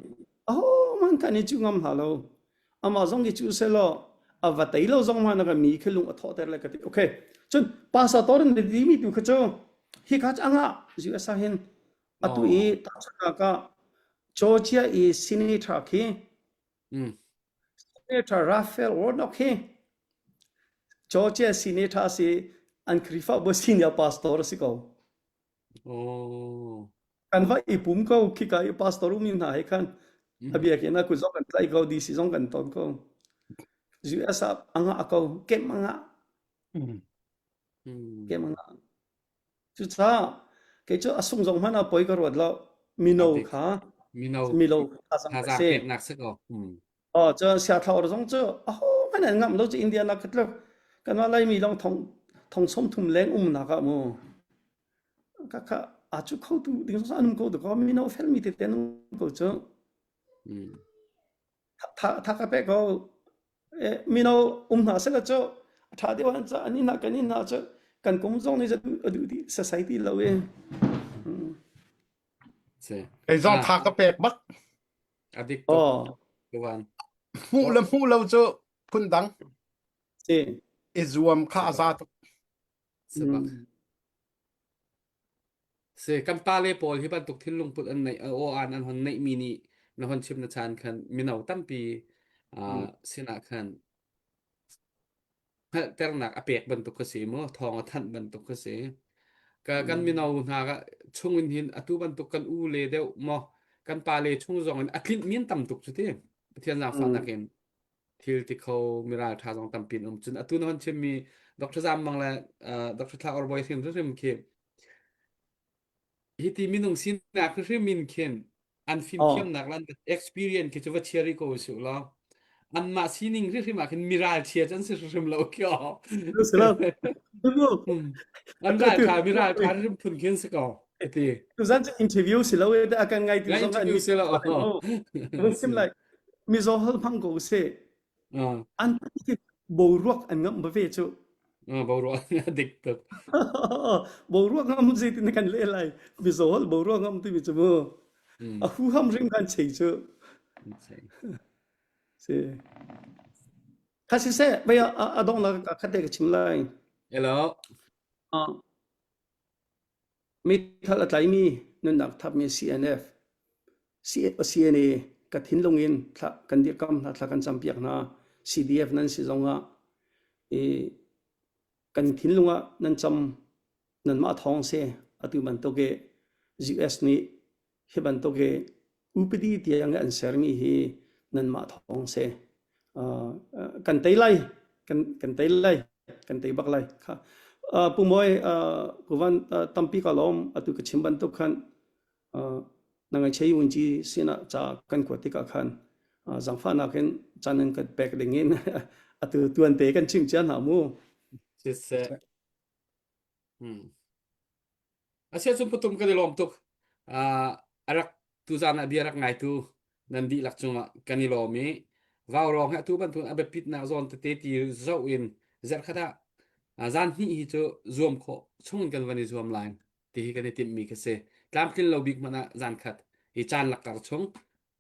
ahohmanh kan i cu ngam hna lo amah zong i cu selaw a va tei lo zong hmanh ah mi khi lung a thawhter le ka ti okay cun pastor in timi tu kha cu hi kha cu anga US ah hin atu i Oh. tahchunhnak ah Georgia i senator khi Mm. Senator Raphael Warnock hi Georgia Senator si an Khrihfabu senior pastor a si ko. Oh. Kan va i pum ko khika i pastor umi hna he khan Mm. a biakinn ah kut zong kan tlai ko DC zong kan ton ko. US ah a ngah ko kem a ngah Mm. Mm. kem a ngah. Cucaah kei cu a sung zong hmanh ah poi ka ruat lo. Mino Adik. kha Mino milo kha zang ka thazaang si. peknak si ko. Mm. Oh, cun siathlawr zong cu ahohmanh an ngamh lo cu India nak tluk kanmah Laimi lawng thong thong 30 leng umnak ah mu ka kha a cu kho tu ding zong an um ko tu ko mino felmi tete an um ko cu Mm. tha tha ka pe ko eh, mino um hna sela cu a tha deuh an ca an in kan in hna cu kan kum zong nih a duh dih sasai ti lo e Mm. Si. Kei zong Ah, tha ka pek bak. a dik tuk. Oh, Tuan. Hmuh le hmuh lo cu phun dang. si. I zuam kha a za tuk. Si bak. Mm. Si kan pale pawl hi bantuk thinlung put an neih aw an an hon neih mi nih na hon chim na chan khan mino tampi Mm. sinah khan hngalhternak a pek bantuk ka si mu thawng a thanh bantuk ka si ka kan Mm. mino hna ka chung in hin atu bantuk kan u le deuh maw kan pa le chung zong in a tlinh min tam tuk cu ti Pathian zaangfahnak Mm. in thil ti kho miral tha zong tampi an um cun atu na hon chimmi Dr. Zam Mang le Dr. Thla Or Boy hrim hrim khi hi ti minung sinak hrim in khin an Oh. fimthiamnak le an experience khi cu va chia ko su law anmah sining hrim ah khin miral chia cu an si hrim lo khi Si lo. an ral tha miral tha hrim phun khin si ko ti Tuzan cu interview si lo e a kan ngai tu zong interview si lo. Vun sim like mizo hol hmang ko se an boruak an ngam ba ve cu boruak dik tuk boruak ngam zei tin kan le lai mizo hol boruak ngam ti mi chu mu a hu ham ring kan chei chu si kha si se bai a dong la ka khate ka chim lai hello Meithal a tlaimi nunnak thapmi CNF, CNA ka thinlung in thla kan dirhkamh hna, thla kan campiak hna. CDF nan si zongah i kan thinlung ah nan cam nanmah thawng si atu bantuk i US nih hi bantuk i. Upadi tiang an sermi hi nanmah thawng si. Uh, kan tei lai, kan, kan tei lai, kan tei bak lai. Kha. Uh, Pu Mawi, uh, Pu Van, uh, tampi ka lawm, atu ka chim bantuk khan, uh, na ngaichia wunci sinah ca kan kuat tikah khan uh, zangfahnak in caan nan kan pek ding in atu tuan te kan chim cia hna mu. Siseh. Hmm. Asia cun patum kan i lawm tuk. Uh, a rak tuzan ah bia rak ngaitu nan dihlak cungah kan i lawm i vaurawng hi atu bantuk a biapitnak zawn tete ti zoh in zarhkhat ah zan hnih hi cu zuam khawh chung in kan van i zuam lai ti hi kan i timhmi khi si. Tlamtlin lo bik hmanh ah zan khat i caan lakkar chung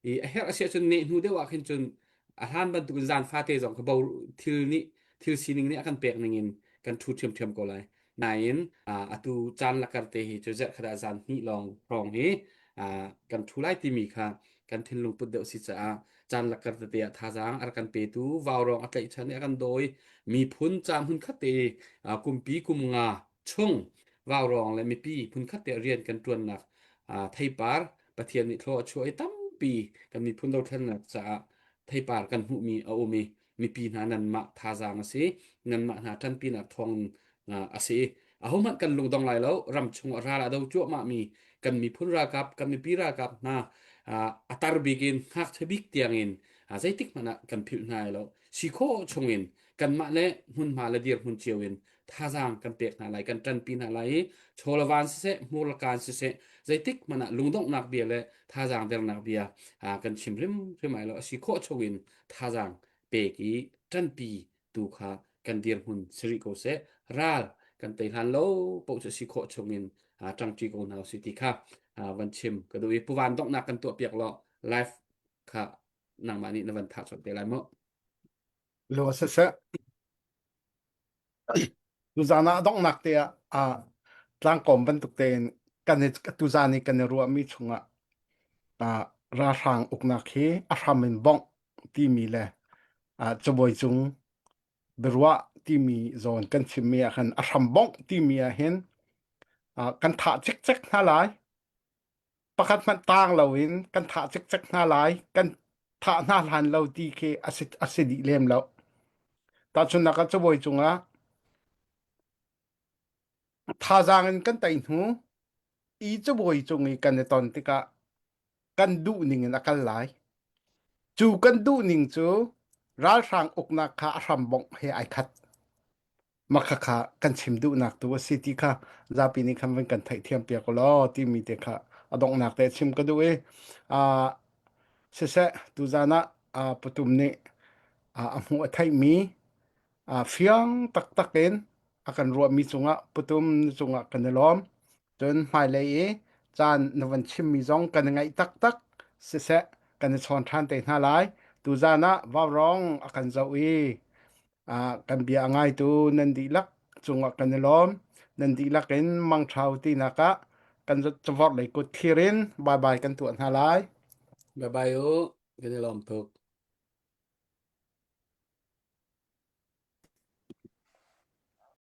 i a herh a si ahcun neh hnu deuh ah khin cun a hlan bantukin zan fate zong kha bo thil nih thil sining nih a kan pek ning in kan ṭhu ṭhiamṭhiam ko lai. Nain atu caan lakar te hi cu zarhkhat ah zan hnih lawng hrawng hi kan ṭhu lai timi kha kan thinlung put deuh si caah caan lakar tete ah thazaang a rak kan petu vaurawng a tlaihchan i a kan dawi miphun ca hmunkhat te kumpi kum nga chung vaurawng le mipi hmunkhat te rian kan ṭuannak theipar Pathian nih thlua a chuah i tampi kan miphun dothlennak caah theipar kan hmuhmi a um i mipi hna nanmah thazaang a si nanmah hna ṭanpinak thawng a si ahohmanh kan lungdong lai lo ram chung ah ral a do cuahmah mi kan miphun ralkap kan mipi ralkap hna a tar bik in ngakchia bik tiang in zeitik hmanh ah kan philh hna lai lo si khawh chung in kanmah le hmunhma le dirhmun cio in thazaang kan pek hna lai kan ṭanpi hna lai i chawlevan siseh hmurlakan siseh zeitik hmanh ah lungdonghnak bia le thazaang dernak bia kan chim hrimhrim ai lo a si khawh chung in thazaang pek i ṭanpi tu kha kan dirhmun si rih ko seh ral kan tei hlan lo paoh cu si khawh chung in ṭangṭi ko hna usih ti kha van chim ka duh i puvan donghnak kan tuah piak law live kha nangmah nih na van thah chot te lai mu Lo siseh Tuzaan ah donghnak te ah ah tlangkawm bantuk tein kan i tuzaan i kan i ruahmi chungah ah ralhrang uknak hi a hram in bongh timi le ah cabuai cung biaruah timi zawn kan chimmi ah khan a hram bongh timi ah hin ah kan thah cikcek hna lai. Pakhat hmanh taang loin kan thah cikcek hna lai. Kan thah hna hlan lo ti khi a si, a si dih lem lo. Tahchunhnak ah cabuai cungah thazaang in kan tei hnu i cabuai cung i kan i ton tikah kan duh ning in a kal lai. Cu kan duh ning cu ralhrang uknak kha a hram bongh he ai khat. Makhakha kan chim duhnak tu a si ti kha zapi nih khan van kan theihthiam piak u law timi te kha a donghnak te chim ka duh i uh, siseh tuzan ah uh, patum nih uh, a hmuh a theihmi uh, fiang taktak in a kan ruahmi cungah patum na cungah kan i lawm cun hmailei i caan na van chimmi zong kan i ngaih taktak siseh kan i chawn ṭhan te hna lai tuzan ah vaurawng a kan zoh i Ah, kan bia a ngaitu nan dihlak cungah kan i lawm. Nan dihlak in mangṭha u tinak ah kan cavorh lei kut thlir in bye bye kan tuah hna lai. Bye bye u. Kan i lawm tuk.